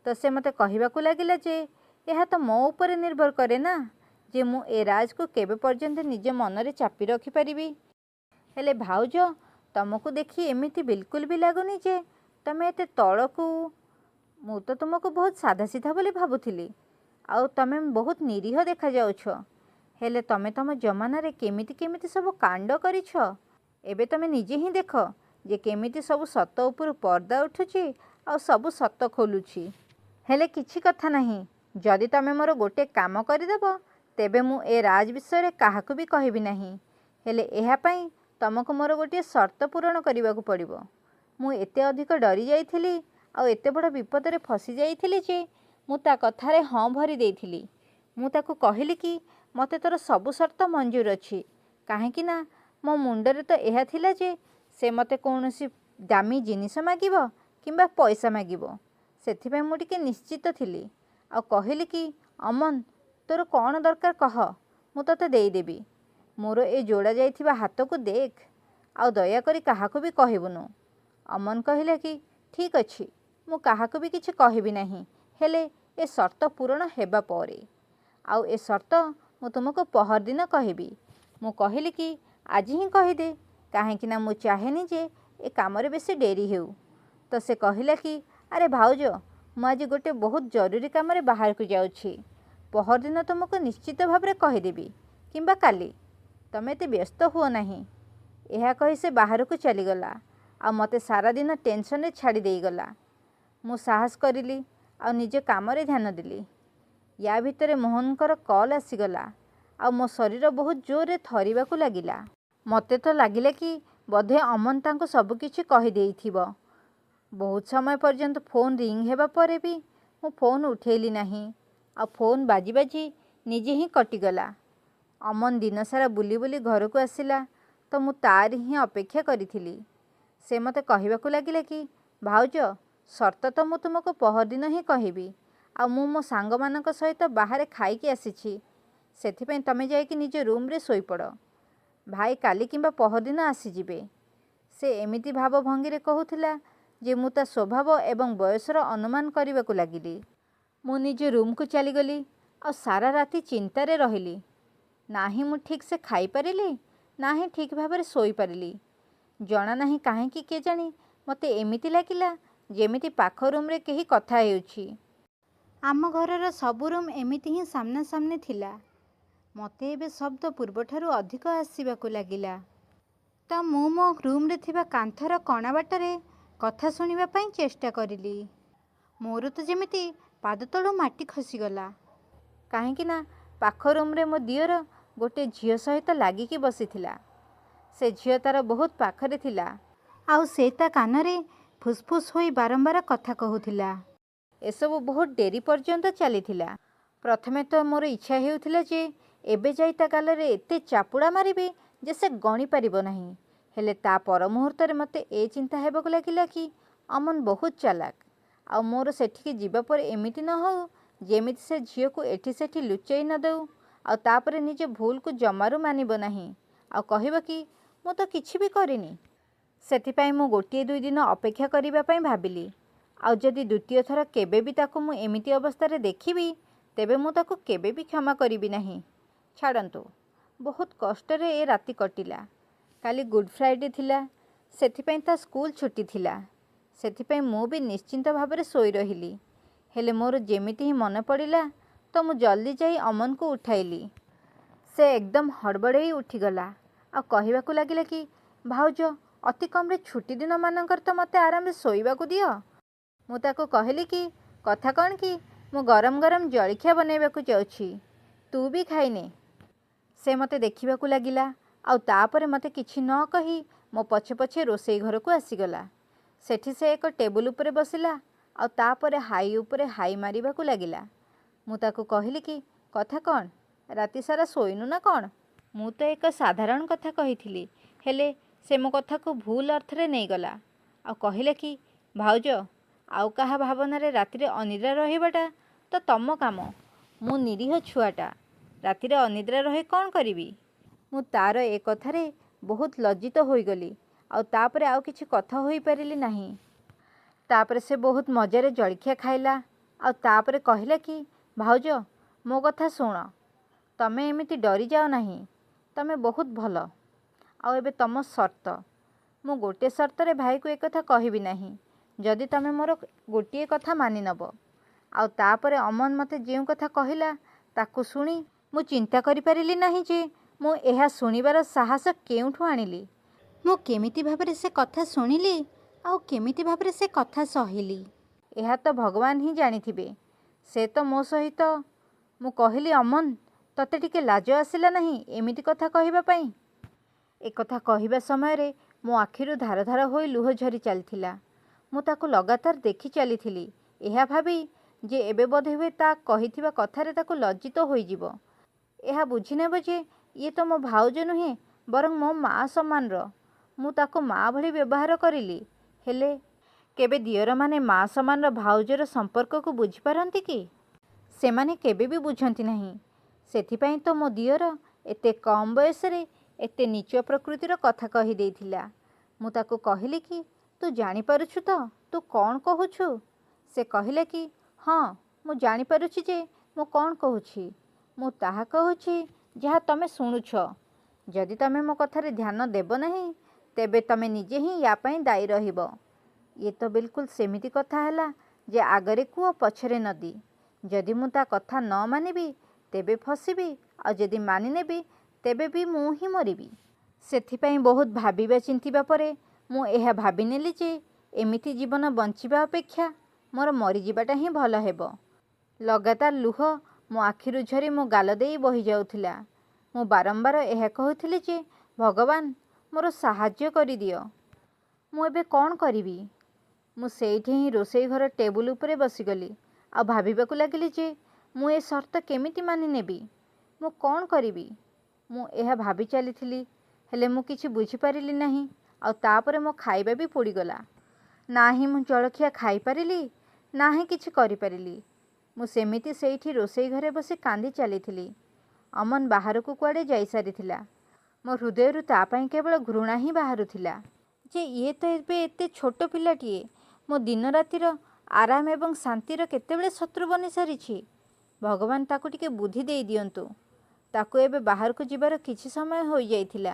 ତ ସେ ମୋତେ କହିବାକୁ ଲାଗିଲା ଯେ ଏହା ତ ମୋ ଉପରେ ନିର୍ଭର କରେ ନା ଯେ ମୁଁ ଏ ରାଜକୁ କେବେ ପର୍ଯ୍ୟନ୍ତ ନିଜ ମନରେ ଚାପି ରଖିପାରିବି। ହେଲେ ଭାଉଜ, ତମକୁ ଦେଖି ଏମିତି ବିଲକୁଲ ବି ଲାଗୁନି ଯେ ତମେ ଏତେ ତଳକୁ। ମୁଁ ତ ତୁମକୁ ବହୁତ ସାଧାସିଧା ବୋଲି ଭାବୁଥିଲି, ଆଉ ତମେ ବହୁତ ନିରୀହ ଦେଖାଯାଉଛ। ହେଲେ ତମେ ତମ ଜମାନାରେ କେମିତି କେମିତି ସବୁ କାଣ୍ଡ କରିଛ, ଏବେ ତମେ ନିଜେ ହିଁ ଦେଖ ଯେ କେମିତି ସବୁ ସତ ଉପରୁ ପର୍ଦ୍ଦା ଉଠୁଛି ଆଉ ସବୁ ସତ ଖୋଲୁଛି। ହେଲେ କିଛି କଥା ନାହିଁ, ଯଦି ତମେ ମୋର ଗୋଟେ କାମ କରିଦେବ ତେବେ ମୁଁ ଏ ରାଜ ବିଷୟରେ କାହାକୁ ବି କହିବି ନାହିଁ। ହେଲେ ଏହା ପାଇଁ ତମକୁ ମୋର ଗୋଟିଏ ସର୍ତ୍ତ ପୂରଣ କରିବାକୁ ପଡ଼ିବ। ମୁଁ ଏତେ ଅଧିକ ଡରିଯାଇଥିଲି ଆଉ ଏତେ ବଡ଼ ବିପଦରେ ଫସିଯାଇଥିଲି ଯେ ମୁଁ ତା କଥାରେ ହଁ ଭରି ଦେଇଥିଲି। ମୁଁ ତାକୁ କହିଲି କି ମୋତେ ତୋର ସବୁ ସର୍ତ୍ତ ମଞ୍ଜୁର ଅଛି, କାହିଁକି ନା ମୋ ମୁଣ୍ଡରେ ତ ଏହା ଥିଲା ଯେ ସେ ମୋତେ କୌଣସି ଦାମୀ ଜିନିଷ ମାଗିବ କିମ୍ବା ପଇସା ମାଗିବ, ସେଥିପାଇଁ ମୁଁ ଟିକେ ନିଶ୍ଚିତ ଥିଲି। ଆଉ କହିଲି କି ଅମନ, ତୋର କ'ଣ ଦରକାର କହ, ମୁଁ ତୋତେ ଦେଇଦେବି। ମୋର ଏ ଯୋଡ଼ା ଯାଇଥିବା ହାତକୁ ଦେଖ, ଆଉ ଦୟାକରି କାହାକୁ ବି କହିବୁନୁ। ଅମନ କହିଲା କି ଠିକ୍ ଅଛି, ମୁଁ କାହାକୁ ବି କିଛି କହିବି ନାହିଁ, ହେଲେ ଏ ସର୍ତ୍ତ ପୂରଣ ହେବା ପରେ। ଆଉ ଏ ସର୍ତ୍ତ ମୁଁ ତୁମକୁ ପହରଦିନ କହିବି। ମୁଁ କହିଲି କି ଆଜି ହିଁ କହିଦେ, କାହିଁକିନା ମୁଁ ଚାହେଁନି ଯେ ଏ କାମରେ ବେଶୀ ଡେରି ହେଉ। ତ ସେ କହିଲା କି ଆରେ ଭାଉଜ, ମୁଁ ଆଜି ଗୋଟେ ବହୁତ ଜରୁରୀ କାମରେ ବାହାରକୁ ଯାଉଛି, ପହରଦିନ ତୁମକୁ ନିଶ୍ଚିତ ଭାବରେ କହିଦେବି କିମ୍ବା କାଲି, ତମେ ଏତେ ବ୍ୟସ୍ତ ହୁଅ ନାହିଁ। ଏହା କହି ସେ ବାହାରକୁ ଚାଲିଗଲା ଆଉ ମୋତେ ସାରାଦିନ ଟେନସନରେ ଛାଡ଼ି ଦେଇଗଲା। ମୁଁ ସାହସ କରିଲି ଆଉ ନିଜ କାମରେ ଧ୍ୟାନ ଦେଲି। ୟା ଭିତରେ ମୋହନଙ୍କର କଲ୍ ଆସିଗଲା ଆଉ ମୋ ଶରୀର ବହୁତ ଜୋରରେ ଥରିବାକୁ ଲାଗିଲା। ମୋତେ ତ ଲାଗିଲା କି ବୋଧେ ଅମନ ତାଙ୍କୁ ସବୁକିଛି କହିଦେଇଥିବ। ବହୁତ ସମୟ ପର୍ଯ୍ୟନ୍ତ ଫୋନ୍ ରିଙ୍ଗ ହେବା ପରେ ବି ମୁଁ ଫୋନ୍ ଉଠେଇଲି ନାହିଁ, ଆଉ ଫୋନ୍ ବାଜି ବାଜି ନିଜେ ହିଁ କଟିଗଲା। ଅମନ ଦିନସାରା ବୁଲି ବୁଲି ଘରକୁ ଆସିଲା ତ ମୁଁ ତାରି ହିଁ ଅପେକ୍ଷା କରିଥିଲି। ସେ ମୋତେ କହିବାକୁ ଲାଗିଲା କି ଭାଉଜ, ସର୍ତ୍ତ ତ ମୁଁ ତୁମକୁ ପହରଦିନ ହିଁ କହିବି, ଆଉ ମୁଁ ମୋ ସାଙ୍ଗମାନଙ୍କ ସହିତ ବାହାରେ ଖାଇକି ଆସିଛି, ସେଥିପାଇଁ ତମେ ଯାଇକି ନିଜ ରୁମ୍ରେ ଶୋଇପଡ଼, ଭାଇ କାଲି କିମ୍ବା ପହରଦିନ ଆସିଯିବେ। ସେ ଏମିତି ଭାବଭଙ୍ଗୀରେ କହୁଥିଲା ଯେ ମୁଁ ତା ସ୍ୱଭାବ ଏବଂ ବୟସର ଅନୁମାନ କରିବାକୁ ଲାଗିଲି। ମୁଁ ନିଜ ରୁମ୍କୁ ଚାଲିଗଲି ଆଉ ସାରା ରାତି ଚିନ୍ତାରେ ରହିଲି। ନାହିଁ ମୁଁ ଠିକ୍ ସେ ଖାଇପାରିଲି, ନାହିଁ ଠିକ୍ ଭାବରେ ଶୋଇପାରିଲି। ଜଣା ନାହିଁ କାହିଁକି କେଜାଣି ମୋତେ ଏମିତି ଲାଗିଲା ଯେମିତି ପାଖ ରୁମ୍ରେ କେହି କଥା ହେଉଛି। ଆମ ଘରର ସବୁ ରୁମ୍ ଏମିତି ହିଁ ସାମ୍ନାସାମ୍ନି ଥିଲା। ମୋତେ ଏବେ ଶବ୍ଦ ପୂର୍ବଠାରୁ ଅଧିକ ଆସିବାକୁ ଲାଗିଲା। ତ ମୁଁ ମୋ ରୁମ୍ରେ ଥିବା କାନ୍ଥର କଣା ବାଟରେ କଥା ଶୁଣିବା ପାଇଁ ଚେଷ୍ଟା କରିଲି। ମୋର ତ ଯେମିତି ପାଦ ତଳୁ ମାଟି ଖସିଗଲା, କାହିଁକି ନା ପାଖ ରୁମ୍ରେ ମୋ ଦିଅର ଗୋଟେ ଝିଅ ସହିତ ଲାଗିକି ବସିଥିଲା। ସେ ଝିଅ ତା'ର ବହୁତ ପାଖରେ ଥିଲା ଆଉ ସେ ତା କାନରେ ଫୁସ୍ଫୁସ୍ ହୋଇ ବାରମ୍ବାର କଥା କହୁଥିଲା। ଏସବୁ ବହୁତ ଡେରି ପର୍ଯ୍ୟନ୍ତ ଚାଲିଥିଲା। ପ୍ରଥମେ ତ ମୋର ଇଚ୍ଛା ହେଉଥିଲା ଯେ ଏବେ ଯାଇ ତା ଗାଲରେ ଏତେ ଚାପୁଡ଼ା ମାରିବି ଯେ ସେ ଗଣିପାରିବ ନାହିଁ। ହେଲେ ତା ପର ମୁହୂର୍ତ୍ତରେ ମୋତେ ଏ ଚିନ୍ତା ହେବାକୁ ଲାଗିଲା କି ଅମନ ବହୁତ ଚାଲାକ, ଆଉ ମୋର ସେଠିକି ଯିବା ପରେ ଏମିତି ନ ହେଉ ଯେମିତି ସେ ଝିଅକୁ ଏଠି ସେଠି ଲୁଚେଇ ନ ଦେଉ, ଆଉ ତାପରେ ନିଜ ଭୁଲକୁ ଜମାରୁ ମାନିବ ନାହିଁ ଆଉ କହିବ କି ମୁଁ ତ କିଛି ବି କରିନି। ସେଥିପାଇଁ ମୁଁ ଗୋଟିଏ ଦୁଇ ଦିନ ଅପେକ୍ଷା କରିବା ପାଇଁ ଭାବିଲି, ଆଉ ଯଦି ଦ୍ୱିତୀୟ ଥର କେବେ ବି ତାକୁ ମୁଁ ଏମିତି ଅବସ୍ଥାରେ ଦେଖିବି ତେବେ ମୁଁ ତାକୁ କେବେ ବି କ୍ଷମା କରିବି ନାହିଁ। ଛାଡ଼ନ୍ତୁ, ବହୁତ କଷ୍ଟରେ ଏ ରାତି କଟିଲା। କାଲି ଗୁଡ଼୍ ଫ୍ରାଇଡ଼େ ଥିଲା, ସେଥିପାଇଁ ତା ସ୍କୁଲ ଛୁଟି ଥିଲା, ସେଥିପାଇଁ ମୁଁ ବି ନିଶ୍ଚିନ୍ତ ଭାବରେ ଶୋଇ ରହିଲି। ହେଲେ ମୋର ଯେମିତି ହିଁ ମନେ ପଡ଼ିଲା ତ ମୁଁ ଜଲ୍ଦି ଯାଇ ଅମନକୁ ଉଠାଇଲି। ସେ ଏକଦମ ହଡ଼ବଡ଼େଇ ଉଠିଗଲା ଆଉ କହିବାକୁ ଲାଗିଲା କି ଭାଉଜ, ଅତି କମ୍ରେ ଛୁଟି ଦିନମାନଙ୍କରେ ତ ମୋତେ ଆରାମରେ ଶୋଇବାକୁ ଦିଅ। ମୁଁ ତାକୁ କହିଲି କି କଥା କ'ଣ କି, ମୁଁ ଗରମ ଗରମ ଜଳଖିଆ ବନାଇବାକୁ ଯାଉଛି, ତୁ ବି ଖାଇନେ। ସେ ମୋତେ ଦେଖିବାକୁ ଲାଗିଲା ଆଉ ତାପରେ ମୋତେ କିଛି ନ କହି ମୋ ପଛେ ପଛେ ରୋଷେଇ ଘରକୁ ଆସିଗଲା। ସେଠି ସେ ଏକ ଟେବୁଲ ଉପରେ ବସିଲା ଆଉ ତାପରେ ହାଇ ଉପରେ ହାଇ ମାରିବାକୁ ଲାଗିଲା। ମୁଁ ତାକୁ କହିଲି କି କଥା କ'ଣ, ରାତି ସାରା ଶୋଇନୁ ନା କ'ଣ? ମୁଁ ତ ଏକ ସାଧାରଣ କଥା କହିଥିଲି, ହେଲେ ସେ ମୋ କଥାକୁ ଭୁଲ ଅର୍ଥରେ ନେଇଗଲା ଆଉ କହିଲା କି ଭାଉଜ, ଆଉ କାହା ଭାବନାରେ ରାତିରେ ଅନିଦ୍ରା ରହିବାଟା ତ ତମ କାମ। ମୁଁ ନିରୀହ ଛୁଆଟା, ରାତିରେ ଅନିଦ୍ରା ରହି କ'ଣ କରିବି? ମୁଁ ତା'ର ଏ କଥାରେ ବହୁତ ଲଜ୍ଜିତ ହୋଇଗଲି ଆଉ ତା'ପରେ ଆଉ କିଛି କଥା ହୋଇପାରିଲି ନାହିଁ। ତା'ପରେ ସେ ବହୁତ ମଜାରେ ଜଳଖିଆ ଖାଇଲା ଆଉ ତା'ପରେ କହିଲା କି, ଭାଉଜ, ମୋ କଥା ଶୁଣ, ତମେ ଏମିତି ଡରିଯାଅ ନାହିଁ, ତମେ ବହୁତ ଭଲ। ଆଉ ଏବେ ତମ ସର୍ତ୍ତ। ମୁଁ ଗୋଟିଏ ସର୍ତ୍ତରେ ଭାଇକୁ ଏକଥା କହିବି ନାହିଁ, ଯଦି ତମେ ମୋର ଗୋଟିଏ କଥା ମାନିନେବ। ଆଉ ତା'ପରେ ଅମନ ମୋତେ ଯେଉଁ କଥା କହିଲା ତାକୁ ଶୁଣି ମୁଁ ଚିନ୍ତା କରିପାରିଲି ନାହିଁ ଯେ ମୁଁ ଏହା ଶୁଣିବାର ସାହସ କେଉଁଠୁ ଆଣିଲି। ମୁଁ କେମିତି ଭାବରେ ସେ କଥା ଶୁଣିଲି ଆଉ କେମିତି ଭାବରେ ସେ କଥା ସହିଲି, ଏହା ତ ଭଗବାନ ହିଁ ଜାଣିଥିବେ। ସେ ତ ମୋ ସହିତ। ମୁଁ କହିଲି, ଅମନ, ତତେ ଟିକେ ଲାଜ ଆସିଲା ନାହିଁ ଏମିତି କଥା କହିବା ପାଇଁ? ଏକଥା କହିବା ସମୟରେ ମୋ ଆଖିରୁ ଧାର ଧାର ହୋଇ ଲୁହ ଝରି ଚାଲିଥିଲା। ମୁଁ ତାକୁ ଲଗାତାର ଦେଖି ଚାଲିଥିଲି ଏହା ଭାବି ଯେ ଏବେ ବୋଧହୁଏ ତା କହିଥିବା କଥାରେ ତାକୁ ଲଜ୍ଜିତ ହୋଇଯିବ, ଏହା ବୁଝିନେବ ଯେ ଇଏ ତ ମୋ ଭାଉଜ ନୁହେଁ ବରଂ ମୋ ମା' ସମାନର। ମୁଁ ତାକୁ ମା' ଭଳି ବ୍ୟବହାର କରିଲି। ହେଲେ କେବେ ଦିଅରମାନେ ମା' ସମାନର ଭାଉଜର ସମ୍ପର୍କକୁ ବୁଝିପାରନ୍ତି କି? ସେମାନେ କେବେ ବି ବୁଝନ୍ତି ନାହିଁ। ସେଥିପାଇଁ ତ ମୋ ଦିଅର ଏତେ କମ୍ ବୟସରେ ଏତେ ନୀଚ ପ୍ରକୃତିର କଥା କହିଦେଇଥିଲା। ମୁଁ ତାକୁ କହିଲି କି, ତୁ ଜାଣିପାରୁଛୁ ତ ତୁ କ'ଣ କହୁଛୁ? ସେ କହିଲା କି, ହଁ, ମୁଁ ଜାଣିପାରୁଛି ଯେ ମୁଁ କ'ଣ କହୁଛି। ମୁଁ ତାହା କହୁଛି ଯାହା ତମେ ଶୁଣୁଛ। ଯଦି ତମେ ମୋ କଥାରେ ଧ୍ୟାନ ଦେବ ନାହିଁ, ତେବେ ତମେ ନିଜେ ହିଁ ୟା ପାଇଁ ଦାୟୀ ରହିବ। ଇଏ ତ ବିଲକୁଲ ସେମିତି କଥା ହେଲା ଯେ ଆଗରେ କୂଅ ପଛରେ ନଦୀ। ଯଦି ମୁଁ ତା କଥା ନ ମାନିବି ତେବେ ଫସିବି, ଆଉ ଯଦି ମାନିନେବି ତେବେ ବି ମୁଁ ହିଁ ମରିବି। ସେଥିପାଇଁ ବହୁତ ଭାବିବା ଚିନ୍ତିବା ପରେ ମୁଁ ଏହା ଭାବିନେଲି ଯେ ଏମିତି ଜୀବନ ବଞ୍ଚିବା ଅପେକ୍ଷା ମୋର ମରିଯିବାଟା ହିଁ ଭଲ ହେବ। ଲଗାତାର ଲୁହ ମୋ ଆଖିରୁ ଝରି ମୋ ଗାଲ ଦେଇ ବହିଯାଉଥିଲା। ମୁଁ ବାରମ୍ବାର ଏହା କହୁଥିଲି ଯେ ଭଗବାନ, ମୋର ସାହାଯ୍ୟ କରିଦିଅ। ମୁଁ ଏବେ କ'ଣ କରିବି? ମୁଁ ସେଇଠି ହିଁ ରୋଷେଇ ଘର ଟେବୁଲ ଉପରେ ବସିଗଲି ଆଉ ଭାବିବାକୁ ଲାଗିଲି ଯେ ମୁଁ ଏ ସର୍ତ୍ତ କେମିତି ମାନିନେବି, ମୁଁ କ'ଣ କରିବି? ମୁଁ ଏହା ଭାବି ଚାଲିଥିଲି, ହେଲେ ମୁଁ କିଛି ବୁଝିପାରିଲି ନାହିଁ। ଆଉ ତା'ପରେ ମୋ ଖାଇବା ବି ପୋଡ଼ିଗଲା। ନା ହିଁ ମୁଁ ଜଳଖିଆ ଖାଇପାରିଲି, ନା ହିଁ କିଛି କରିପାରିଲି। ମୁଁ ସେମିତି ସେଇଠି ରୋଷେଇ ଘରେ ବସି କାନ୍ଦି ଚାଲିଥିଲି। ଅମନ ବାହାରକୁ କୁଆଡ଼େ ଯାଇସାରିଥିଲା। ମୋ ହୃଦୟରୁ ତା ପାଇଁ କେବଳ ଘୃଣା ହିଁ ବାହାରୁଥିଲା ଯେ ଇଏ ତ ଏବେ ଏତେ ଛୋଟ ପିଲାଟିଏ, ମୋ ଦିନ ରାତିର ଆରାମ ଏବଂ ଶାନ୍ତିର କେତେବେଳେ ଶତ୍ରୁ ବନିସାରିଛି। ଭଗବାନ ତାକୁ ଟିକେ ବୁଦ୍ଧି ଦେଇଦିଅନ୍ତୁ। ତାକୁ ଏବେ ବାହାରକୁ ଯିବାର କିଛି ସମୟ ହୋଇଯାଇଥିଲା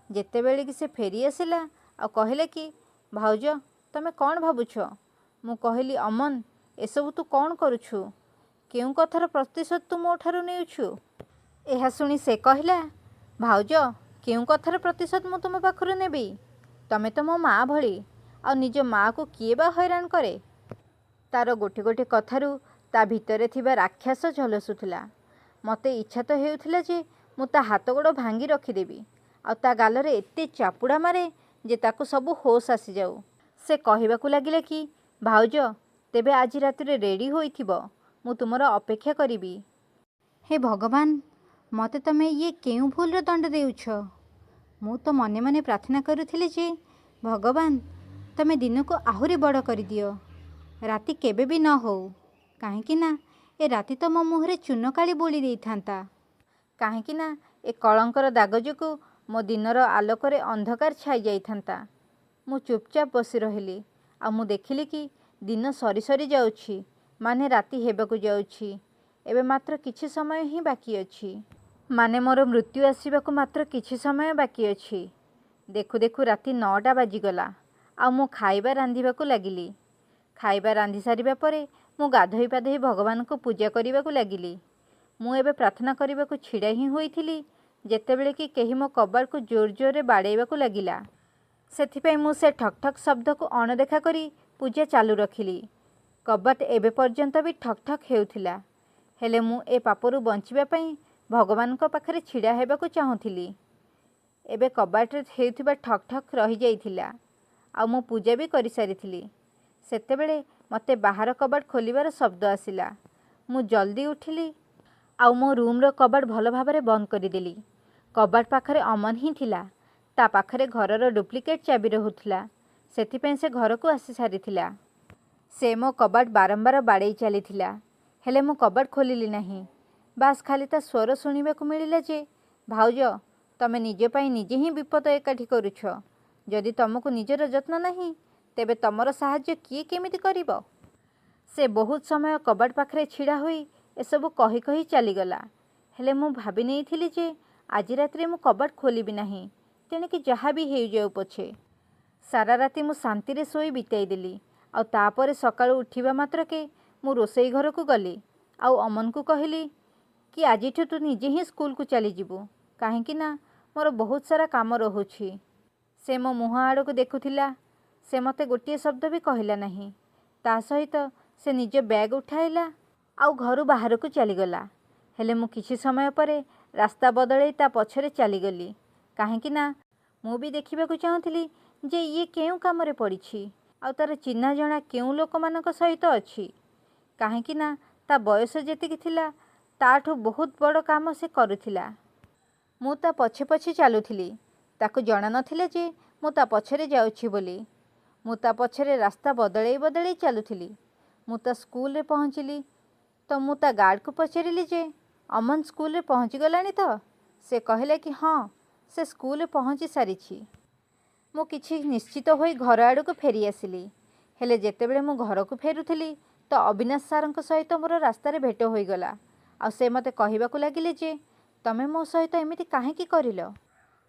ଯେତେବେଳେ କି ସେ ଫେରିଆସିଲା ଆଉ କହିଲା କି, ଭାଉଜ, ତମେ କ'ଣ ଭାବୁଛ? ମୁଁ କହିଲି, ଅମନ, ଏସବୁ ତୁ କ'ଣ କରୁଛୁ? କେଉଁ କଥାର ପ୍ରତିଶୋଧ ତୁ ମୋ ଠାରୁ ନେଉଛୁ? ଏହା ଶୁଣି ସେ କହିଲା, ଭାଉଜ, କେଉଁ କଥାର ପ୍ରତିଶୋଧ ମୁଁ ତୁମ ପାଖରୁ ନେବି? ତମେ ତ ମୋ ମା' ଭଳି, ଆଉ ନିଜ ମା'କୁ କିଏ ବା ହଇରାଣ କରେ? ତା'ର ଗୋଟେ ଗୋଟେ କଥାରୁ ତା ଭିତରେ ଥିବା ରାକ୍ଷସ ଝଲସୁଥିଲା। ମୋତେ ଇଚ୍ଛା ତ ହେଉଥିଲା ଯେ ମୁଁ ତା ହାତ ଗୋଡ଼ ଭାଙ୍ଗି ରଖିଦେବି ଆଉ ତା ଗାଲରେ ଏତେ ଚାପୁଡ଼ା ମାରେ ଯେ ତାକୁ ସବୁ ହୋସ୍ ଆସିଯାଉ। ସେ କହିବାକୁ ଲାଗିଲା କି, ଭାଉଜ, ତେବେ ଆଜି ରାତିରେ ରେଡ଼ି ହୋଇଥିବ, ମୁଁ ତୁମର ଅପେକ୍ଷା କରିବି। ହେ ଭଗବାନ, ମୋତେ ତମେ ଇଏ କେଉଁ ଭୁଲର ଦଣ୍ଡ ଦେଉଛ? ମୁଁ ତ ମନେ ମନେ ପ୍ରାର୍ଥନା କରୁଥିଲି ଯେ ଭଗବାନ, ତମେ ଦିନକୁ ଆହୁରି ବଡ଼ କରିଦିଅ, ରାତି କେବେ ବି ନ ହେଉ। କାହିଁକି ନା ଏ ରାତି ତ ମୋ ମୁହଁରେ ଚୂନକାଳି ବୋଳି ଦେଇଥାନ୍ତା। କାହିଁକି ନା ଏ କଳଙ୍କର ଦାଗ ଯୋଗୁଁ ମୋ ଦିନର ଆଲୋକରେ ଅନ୍ଧକାର ଛାଇ ଯାଇଥାନ୍ତା। ମୁଁ ଚୁପଚାପ ବସି ରହିଲି ଆଉ ମୁଁ ଦେଖିଲି କି ଦିନ ସରି ସରି ଯାଉଛି, ମାନେ ରାତି ହେବାକୁ ଯାଉଛି। ଏବେ ମାତ୍ର କିଛି ସମୟ ହିଁ ବାକି ଅଛି, ମାନେ ମୋର ମୃତ୍ୟୁ ଆସିବାକୁ ମାତ୍ର କିଛି ସମୟ ବାକି ଅଛି। ଦେଖୁ ଦେଖୁ ରାତି 9ଟା ବାଜିଗଲା ଆଉ ମୁଁ ଖାଇବା ରାନ୍ଧିବାକୁ ଲାଗିଲି। ଖାଇବା ରାନ୍ଧି ସାରିବା ପରେ ମୁଁ ଗାଧୋଇ ପାଧୋଇ ଭଗବାନଙ୍କୁ ପୂଜା କରିବାକୁ ଲାଗିଲି। ମୁଁ ଏବେ ପ୍ରାର୍ଥନା କରିବାକୁ ଛିଡ଼ା ହିଁ ହୋଇଥିଲି ଯେତେବେଳେ କି କେହି ମୋ କବାଟକୁ ଜୋର ଜୋରରେ ବାଡ଼େଇବାକୁ ଲାଗିଲା। ସେଥିପାଇଁ ମୁଁ ସେ ଠକ୍ ଠକ୍ ଶବ୍ଦକୁ ଅଣଦେଖା କରି ପୂଜା ଚାଲୁ ରଖିଲି। କବାଟ ଏବେ ପର୍ଯ୍ୟନ୍ତ ବି ଠକ୍ ଠକ୍ ହେଉଥିଲା, ହେଲେ ମୁଁ ଏ ପାପରୁ ବଞ୍ଚିବା ପାଇଁ ଭଗବାନଙ୍କ ପାଖରେ ଛିଡ଼ା ହେବାକୁ ଚାହୁଁଥିଲି। ଏବେ କବାଟରେ ହେଉଥିବା ଠକ୍ ଠକ୍ ରହିଯାଇଥିଲା ଆଉ ମୁଁ ପୂଜା ବି କରିସାରିଥିଲି। ସେତେବେଳେ ମୋତେ ବାହାର କବାଟ ଖୋଲିବାର ଶବ୍ଦ ଆସିଲା। ମୁଁ ଜଲ୍ଦି ଉଠିଲି ଆଉ ମୋ ରୁମ୍ର କବାଟ ଭଲ ଭାବରେ ବନ୍ଦ କରିଦେଲି। କବାଟ ପାଖରେ ଅମନ ହିଁ ଥିଲା। ତା ପାଖରେ ଘରର ଡୁପ୍ଲିକେଟ୍ ଚାବି ରହୁଥିଲା, ସେଥିପାଇଁ ସେ ଘରକୁ ଆସି ସାରିଥିଲା। ସେ ମୋ କବାଟ ବାରମ୍ବାର ବାଡ଼େଇ ଚାଲିଥିଲା। ହେଲେ ମୁଁ କବାଟ ଖୋଲିଲି ନାହିଁ। ବାସ୍ ଖାଲି ତା ସ୍ୱର ଶୁଣିବାକୁ ମିଳିଲା ଯେ, ଭାଉଜ, ତମେ ନିଜ ପାଇଁ ନିଜେ ହିଁ ବିପଦ ଏକାଠି କରୁଛ। ଯଦି ତମକୁ ନିଜର ଯତ୍ନ ନାହିଁ, ତେବେ ତମର ସାହାଯ୍ୟ କିଏ କେମିତି କରିବ? ସେ ବହୁତ ସମୟ କବାଟ ପାଖରେ ଛିଡ଼ା ହୋଇ ଏସବୁ କହି କହି ଚାଲିଗଲା। ହେଲେ ମୁଁ ଭାବି ନେଇଥିଲି ଯେ ଆଜି ରାତିରେ ମୁଁ କବାଟ ଖୋଲିବି ନାହିଁ, ତେଣିକି ଯାହା ବି ହେଇଯାଉ ପଛେ। ସାରା ରାତି ମୁଁ ଶାନ୍ତିରେ ଶୋଇ ବିତାଇଦେଲି। ଆଉ ତାପରେ ସକାଳୁ ଉଠିବା ମାତ୍ରକେ ମୁଁ ରୋଷେଇ ଘରକୁ ଗଲି ଆଉ ଅମନକୁ କହିଲି କି ଆଜିଠୁ ତୁ ନିଜେ ହିଁ ସ୍କୁଲକୁ ଚାଲିଯିବୁ, କାହିଁକି ନା ମୋର ବହୁତ ସାରା କାମ ରହୁଛି। ସେ ମୋ ମୁହଁ ଆଡ଼କୁ ଦେଖୁଥିଲା। ସେ ମୋତେ ଗୋଟିଏ ଶବ୍ଦ ବି କହିଲା ନାହିଁ। ତା ସହିତ ସେ ନିଜ ବ୍ୟାଗ୍ ଉଠାଇଲା ଆଉ ଘରୁ ବାହାରକୁ ଚାଲିଗଲା। ହେଲେ ମୁଁ କିଛି ସମୟ ପରେ ରାସ୍ତା ବଦଳେଇ ତା ପଛରେ ଚାଲିଗଲି, କାହିଁକି ନା ମୁଁ ବି ଦେଖିବାକୁ ଚାହୁଁଥିଲି ଯେ ଇଏ କେଉଁ କାମରେ ପଡ଼ିଛି ଆଉ ତାର ଚିହ୍ନା ଜଣା କେଉଁ ଲୋକମାନଙ୍କ ସହିତ ଅଛି। କାହିଁକି ନା ତା ବୟସ ଯେତିକି ଥିଲା, ତାଠୁ ବହୁତ ବଡ଼ କାମ ସେ କରୁଥିଲା। ମୁଁ ତା ପଛେ ପଛେ ଚାଲୁଥିଲି। ତାକୁ ଜଣା ନଥିଲା ଯେ ମୁଁ ତା ପଛରେ ଯାଉଛି ବୋଲି। ମୁଁ ତା ପଛରେ ରାସ୍ତା ବଦଳେଇ ବଦଳେଇ ଚାଲୁଥିଲି। ମୁଁ ତା ସ୍କୁଲରେ ପହଞ୍ଚିଲି ତ ମୁଁ ତା ଗାର୍ଡ଼କୁ ପଚାରିଲି ଯେ ଅମନ ସ୍କୁଲରେ ପହଞ୍ଚିଗଲାଣି ତ? ସେ କହିଲା କି ହଁ, ସେ ସ୍କୁଲରେ ପହଞ୍ଚି ସାରିଛି। ମୁଁ କିଛି ନିଶ୍ଚିତ ହୋଇ ଘର ଆଡ଼କୁ ଫେରିଆସିଲି। ହେଲେ ଯେତେବେଳେ ମୁଁ ଘରକୁ ଫେରୁଥିଲି ତ ଅବିନାଶ ସାରଙ୍କ ସହିତ ମୋର ରାସ୍ତାରେ ଭେଟ ହୋଇଗଲା, ଆଉ ସେ ମୋତେ କହିବାକୁ ଲାଗିଲେ ଯେ ତମେ ମୋ ସହିତ ଏମିତି କାହିଁକି କରିଲ?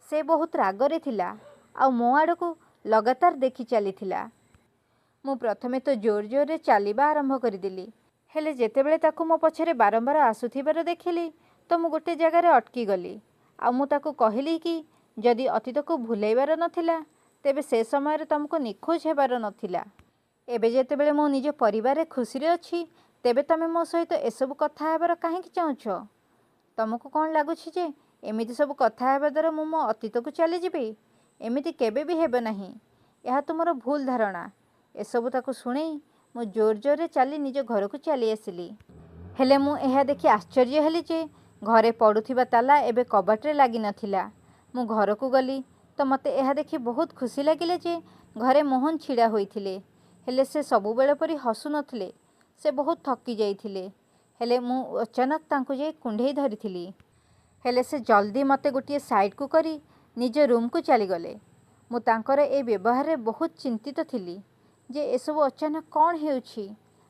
ସେ ବହୁତ ରାଗରେ ଥିଲା ଆଉ ମୋ ଆଡ଼କୁ ଲଗାତାର ଦେଖି ଚାଲିଥିଲା। ମୁଁ ପ୍ରଥମେ ତ ଜୋର ଜୋରରେ ଚାଲିବା ଆରମ୍ଭ କରିଦେଲି। ହେଲେ ଯେତେବେଳେ ତାକୁ ମୋ ପଛରେ ବାରମ୍ବାର ଆସୁଥିବାର ଦେଖିଲି ତ ମୁଁ ଗୋଟେ ଜାଗାରେ ଅଟକି ଗଲି, ଆଉ ମୁଁ ତାକୁ କହିଲି କି ଯଦି ଅତୀତକୁ ଭୁଲେଇବାର ନଥିଲା, ତେବେ ସେ ସମୟରେ ତମକୁ ନିଖୋଜ ହେବାର ନଥିଲା। ଏବେ ଯେତେବେଳେ ମୁଁ ନିଜ ପରିବାରରେ ଖୁସିରେ ଅଛି, ତେବେ ତମେ ମୋ ସହିତ ଏସବୁ କଥା ହେବାର କାହିଁକି ଚାହୁଁଛ? ତମକୁ କ'ଣ ଲାଗୁଛି ଯେ ଏମିତି ସବୁ କଥା ହେବା ଦ୍ୱାରା ମୁଁ ମୋ ଅତୀତକୁ ଚାଲିଯିବି? ଏମିତି କେବେ ବି ହେବ ନାହିଁ। ଏହା ତୁମର ଭୁଲ ଧାରଣା। ଏସବୁ ତାକୁ ଶୁଣେଇ ମୁଁ ଜୋର ଜୋରରେ ଚାଲି ନିଜ ଘରକୁ ଚାଲି ଆସିଲି। ହେଲେ ମୁଁ ଏହା ଦେଖି ଆଶ୍ଚର୍ଯ୍ୟ ହେଲି ଯେ ଘରେ ପଡ଼ୁଥିବା ତାଲା ଏବେ କବାଟରେ ଲାଗିନଥିଲା। ମୁଁ ଘରକୁ ଗଲି ତ ମୋତେ ଏହା ଦେଖି ବହୁତ ଖୁସି ଲାଗିଲା ଯେ ଘରେ ମୋହନ ଛିଡ଼ା ହୋଇଥିଲେ। ହେଲେ ସେ ସବୁବେଳେ ପରି ହସୁନଥିଲେ। ସେ ବହୁତ ଥକି ଯାଇଥିଲେ। ହେଲେ ମୁଁ ଅଚାନକ ତାଙ୍କୁ ଯାଇ କୁଣ୍ଢେଇ ଧରିଥିଲି। ହେଲେ ସେ ଜଲ୍ଦି ମୋତେ ଗୋଟିଏ ସାଇଡ଼କୁ କରି ନିଜ ରୁମ୍କୁ ଚାଲିଗଲେ। ମୁଁ ତାଙ୍କର ଏ ବ୍ୟବହାରରେ ବହୁତ ଚିନ୍ତିତ ଥିଲି ଯେ ଏସବୁ ଅଚାନକ କ'ଣ ହେଉଛି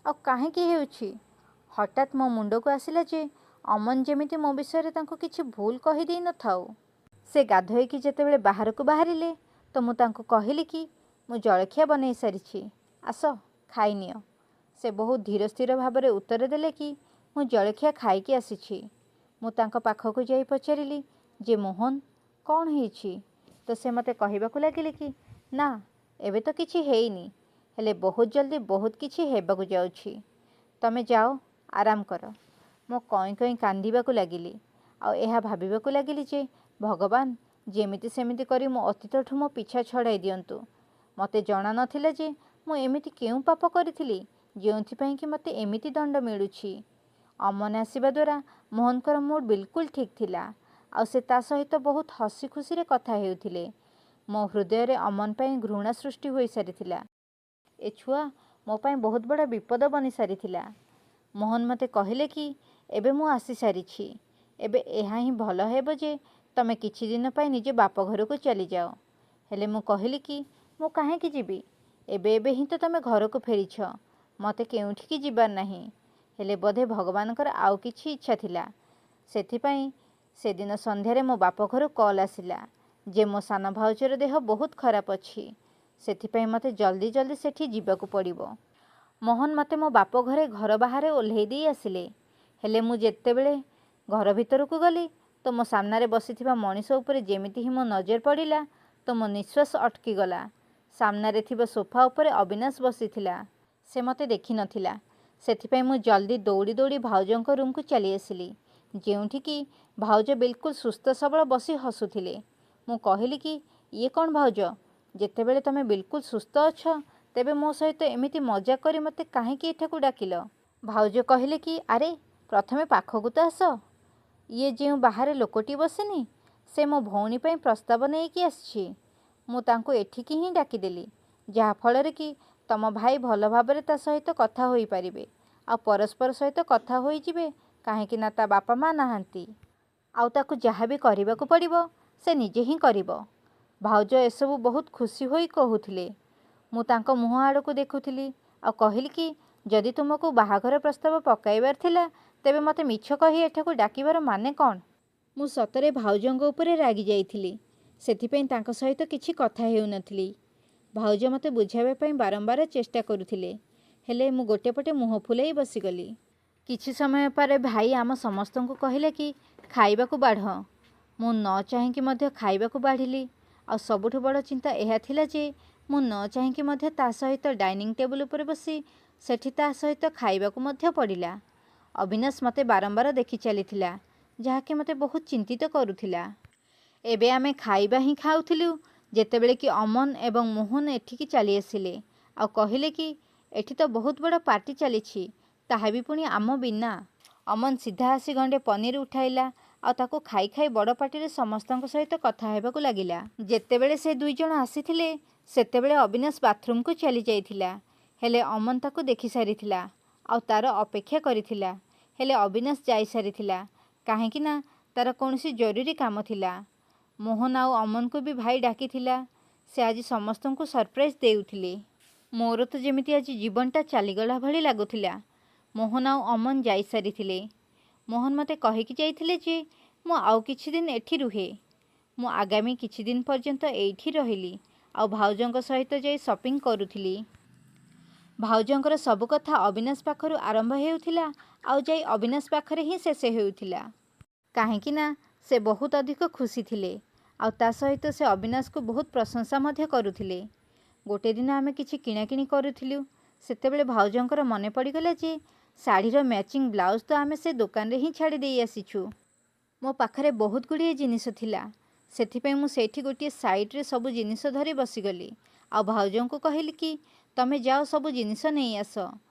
ଆଉ କାହିଁକି ହେଉଛି। ହଠାତ୍ ମୋ ମୁଣ୍ଡକୁ ଆସିଲା ଯେ ଅମନ ଯେମିତି ମୋ ବିଷୟରେ ତାଙ୍କୁ କିଛି ଭୁଲ କହିଦେଇ ନଥାଉ। ସେ ଗାଧୋଇକି ଯେତେବେଳେ ବାହାରକୁ ବାହାରିଲେ ତ ମୁଁ ତାଙ୍କୁ କହିଲି କି ମୁଁ ଜଳଖିଆ ବନେଇ ସାରିଛି, ଆସ ଖାଇନିଅ। ସେ ବହୁତ ଧୀର ସ୍ଥିର ଭାବରେ ଉତ୍ତର ଦେଲେ କି ମୁଁ ଜଳଖିଆ ଖାଇକି ଆସିଛି। ମୁଁ ତାଙ୍କ ପାଖକୁ ଯାଇ ପଚାରିଲି ଯେ ମୋହନ, କ'ଣ ହେଇଛି? ତ ସେ ମୋତେ କହିବାକୁ ଲାଗିଲେ କି ନା, ଏବେ ତ କିଛି ହେଇନି, ହେଲେ ବହୁତ ଜଲ୍ଦି ବହୁତ କିଛି ହେବାକୁ ଯାଉଛି। ତମେ ଯାଅ ଆରାମ କର। ମୁଁ କଇଁ କଇଁ କାନ୍ଦିବାକୁ ଲାଗିଲି ଆଉ ଏହା ଭାବିବାକୁ ଲାଗିଲି ଯେ ଭଗବାନ ଯେମିତି ସେମିତି କରି ମୋ ଅତୀତଠୁ ମୋ ପିଛା ଛଡ଼ାଇ ଦିଅନ୍ତୁ। ମୋତେ ଜଣା ନଥିଲା ଯେ ମୁଁ ଏମିତି କେଉଁ ପାପ କରିଥିଲି ଯେଉଁଥିପାଇଁ କି ମୋତେ ଏମିତି ଦଣ୍ଡ ମିଳୁଛି। ଅମନ ଆସିବା ଦ୍ୱାରା ମୋହନଙ୍କର ମୁଡ୍ ବିଲକୁଲ ଠିକ୍ ଥିଲା, ଆଉ ସେ ତା ସହିତ ବହୁତ ହସି ଖୁସିରେ କଥା ହେଉଥିଲେ। ମୋ ହୃଦୟରେ ଅମନ ପାଇଁ ଘୃଣା ସୃଷ୍ଟି ହୋଇସାରିଥିଲା। ଏ ଛୁଆ ମୋ ପାଇଁ ବହୁତ ବଡ଼ ବିପଦ ବନି ସାରିଥିଲା। ମୋହନ ମୋତେ କହିଲେ କି ଏବେ ମୁଁ ଆସିସାରିଛି, ଏବେ ଏହା ହିଁ ଭଲ ହେବ ଯେ ତମେ କିଛି ଦିନ ପାଇଁ ନିଜ ବାପ ଘରକୁ ଚାଲିଯାଅ। ହେଲେ ମୁଁ କହିଲି କି ମୁଁ କାହିଁକି ଯିବି? ଏବେ ଏବେ ହିଁ ତ ତମେ ଘରକୁ ଫେରିଛ, ମୋତେ କେଉଁଠିକି ଯିବାର ନାହିଁ। ହେଲେ ବୋଧେ ଭଗବାନଙ୍କର ଆଉ କିଛି ଇଚ୍ଛା ଥିଲା। ସେଥିପାଇଁ ସେଦିନ ସନ୍ଧ୍ୟାରେ ମୋ ବାପ ଘରୁ କଲ୍ ଆସିଲା ଯେ ମୋ ସାନ ଭାଉଜର ଦେହ ବହୁତ ଖରାପ ଅଛି, ସେଥିପାଇଁ ମୋତେ ଜଲ୍ଦି ଜଲ୍ଦି ସେଠି ଯିବାକୁ ପଡ଼ିବ। ମୋହନ ମୋତେ ମୋ ବାପ ଘରେ ଘର ବାହାରେ ଓହ୍ଲେଇ ଦେଇ ଆସିଲେ। ହେଲେ ମୁଁ ଯେତେବେଳେ ଘର ଭିତରକୁ ଗଲି ତ ମୋ ସାମ୍ନାରେ ବସିଥିବା ମଣିଷ ଉପରେ ଯେମିତି ହିଁ ମୋ ନଜର ପଡ଼ିଲା ତ ମୋ ନିଶ୍ୱାସ ଅଟକିଗଲା। ସାମ୍ନାରେ ଥିବା ସୋଫା ଉପରେ ଅବିନାଶ ବସିଥିଲା। ସେ ମୋତେ ଦେଖିନଥିଲା। ସେଥିପାଇଁ ମୁଁ ଜଲ୍ଦି ଦୌଡ଼ି ଦୌଡ଼ି ଭାଉଜଙ୍କ ରୁମ୍କୁ ଚାଲି ଆସିଲି, ଯେଉଁଠିକି ଭାଉଜ ବିଲକୁଲ ସୁସ୍ଥ ସବଳ ବସି ହସୁଥିଲେ। ମୁଁ କହିଲି କି ଇଏ କ'ଣ ଭାଉଜ, ଯେତେବେଳେ ତମେ ବିଲକୁଲ ସୁସ୍ଥ ଅଛ ତେବେ ମୋ ସହିତ ଏମିତି ମଜା କରି ମୋତେ କାହିଁକି ଏଠାକୁ ଡାକିଲ? ଭାଉଜ କହିଲେ କି ଆରେ ପ୍ରଥମେ ପାଖକୁ ତ ଆସ। ଇଏ ଯେଉଁ ବାହାରେ ଲୋକଟି ବସିନି, ସେ ମୋ ଭଉଣୀ ପାଇଁ ପ୍ରସ୍ତାବ ନେଇକି ଆସିଛି। ମୁଁ ତାଙ୍କୁ ଏଠିକି ହିଁ ଡାକିଦେଲି, ଯାହାଫଳରେ କି ତମ ଭାଇ ଭଲ ଭାବରେ ତା ସହିତ କଥା ହୋଇପାରିବେ ଆଉ ପରସ୍ପର ସହିତ କଥା ହୋଇଯିବେ, କାହିଁକି ନା ତା ବାପା ମା ନାହାନ୍ତି। ଆଉ ତାକୁ ଯାହା ବି କରିବାକୁ ପଡ଼ିବ ସେ ନିଜେ ହିଁ କରିବ। ଭାଉଜ ଏସବୁ ବହୁତ ଖୁସି ହୋଇ କହୁଥିଲେ। ମୁଁ ତାଙ୍କ ମୁହଁ ଆଡ଼କୁ ଦେଖୁଥିଲି ଆଉ କହିଲି କି ଯଦି ତୁମକୁ ବାହାଘର ପ୍ରସ୍ତାବ ପକାଇବାର ଥିଲା ତେବେ ମୋତେ ମିଛ କହି ଏଠାକୁ ଡାକିବାର ମାନେ କ'ଣ? ମୁଁ ସତରେ ଭାଉଜଙ୍କ ଉପରେ ରାଗି ଯାଇଥିଲି, ସେଥିପାଇଁ ତାଙ୍କ ସହିତ କିଛି କଥା ହେଉନଥିଲି। ଭାଉଜ ମୋତେ ବୁଝାଇବା ପାଇଁ ବାରମ୍ବାର ଚେଷ୍ଟା କରୁଥିଲେ, ହେଲେ ମୁଁ ଗୋଟେ ପଟେ ମୁହଁ ଫୁଲାଇ ବସିଗଲି। କିଛି ସମୟ ପରେ ଭାଇ ଆମ ସମସ୍ତଙ୍କୁ କହିଲେ କି ଖାଇବାକୁ ବାଢ଼। ମୁଁ ନ ଚାହିଁକି ମଧ୍ୟ ଖାଇବାକୁ ବାଢ଼ିଲି। ଆଉ ସବୁଠୁ ବଡ଼ ଚିନ୍ତା ଏହା ଥିଲା ଯେ ମୁଁ ନ ଚାହିଁକି ମଧ୍ୟ ତା ସହିତ ଡାଇନିଂ ଟେବୁଲ ଉପରେ ବସି ସେଠି ତା ସହିତ ଖାଇବାକୁ ମଧ୍ୟ ପଡ଼ିଲା। ଅବିନାଶ ମୋତେ ବାରମ୍ବାର ଦେଖି ଚାଲିଥିଲା, ଯାହାକି ମୋତେ ବହୁତ ଚିନ୍ତିତ କରୁଥିଲା। ଏବେ ଆମେ ଖାଇବା ହିଁ ଖାଉଥିଲୁ ଯେତେବେଳେ କି ଅମନ ଏବଂ ମୋହନ ଏଠିକି ଚାଲି ଆସିଲେ ଆଉ କହିଲେ କି ଏଠି ତ ବହୁତ ବଡ଼ ପାର୍ଟି ଚାଲିଛି, ତାହା ବି ପୁଣି ଆମ ବିନା। ଅମନ ସିଧା ଆସି ଗଣ୍ଡେ ପନିର ଉଠାଇଲା ଆଉ ତାକୁ ଖାଇ ଖାଇ ବଡ଼ ପାଟିରେ ସମସ୍ତଙ୍କ ସହିତ କଥା ହେବାକୁ ଲାଗିଲା। ଯେତେବେଳେ ସେ ଦୁଇ ଜଣ ଆସିଥିଲେ ସେତେବେଳେ ଅବିନାଶ ବାଥରୁମକୁ ଚାଲି ଯାଇଥିଲା, ହେଲେ ଅମନ ତାକୁ ଦେଖି ସାରିଥିଲା ଆଉ ତାର ଅପେକ୍ଷା କରିଥିଲା। ହେଲେ ଅବିନାଶ ଯାଇସାରିଥିଲା, କାହିଁକି ନା ତାର କୌଣସି ଜରୁରୀ କାମ ଥିଲା। ମୋହନ ଆଉ ଅମନକୁ ବି ଭାଇ ଡାକିଥିଲା। ସେ ଆଜି ସମସ୍ତଙ୍କୁ ସରପ୍ରାଇଜ୍ ଦେଉଥିଲେ। ମୋର ତ ଯେମିତି ଆଜି ଜୀବନଟା ଚାଲିଗଲା ଭଳି ଲାଗୁଥିଲା। ମୋହନ ଆଉ ଅମନ ଯାଇସାରିଥିଲେ। ମୋହନ ମୋତେ କହିକି ଯାଇଥିଲେ ଯେ ମୁଁ ଆଉ କିଛି ଦିନ ଏଠି ରୁହେ। ମୁଁ ଆଗାମୀ କିଛି ଦିନ ପର୍ଯ୍ୟନ୍ତ ଏଇଠି ରହିଲି ଆଉ ଭାଉଜଙ୍କ ସହିତ ଯାଇ ସପିଂ କରୁଥିଲି। ଭାଉଜଙ୍କର ସବୁ କଥା ଅବିନାଶ ପାଖରୁ ଆରମ୍ଭ ହେଉଥିଲା ଆଉ ଯାଇ ଅବିନାଶ ପାଖରେ ହିଁ ଶେଷ ହେଉଥିଲା, କାହିଁକି ନା ସେ ବହୁତ ଅଧିକ ଖୁସି ଥିଲେ ଆଉ ତା ସହିତ ସେ ଅବିନାଶକୁ ବହୁତ ପ୍ରଶଂସା ମଧ୍ୟ କରୁଥିଲେ। ଗୋଟେ ଦିନ ଆମେ କିଛି କିଣାକିଣି କରୁଥିଲୁ, ସେତେବେଳେ ଭାଉଜଙ୍କର ମନେ ପଡ଼ିଗଲା ଯେ ଶାଢ଼ୀର ମ୍ୟାଚିଂ ବ୍ଲାଉଜ୍ ତ ଆମେ ସେ ଦୋକାନରେ ହିଁ ଛାଡ଼ି ଦେଇ ଆସିଛୁ। ମୋ ପାଖରେ ବହୁତ ଗୁଡ଼ିଏ ଜିନିଷ ଥିଲା, ସେଥିପାଇଁ ମୁଁ ସେଇଠି ଗୋଟିଏ ସାଇଡ଼୍ରେ ସବୁ ଜିନିଷ ଧରି ବସିଗଲି ଆଉ ଭାଉଜଙ୍କୁ କହିଲି କି ତମେ ଯାଅ ସବୁ ଜିନିଷ ନେଇ ଆସ।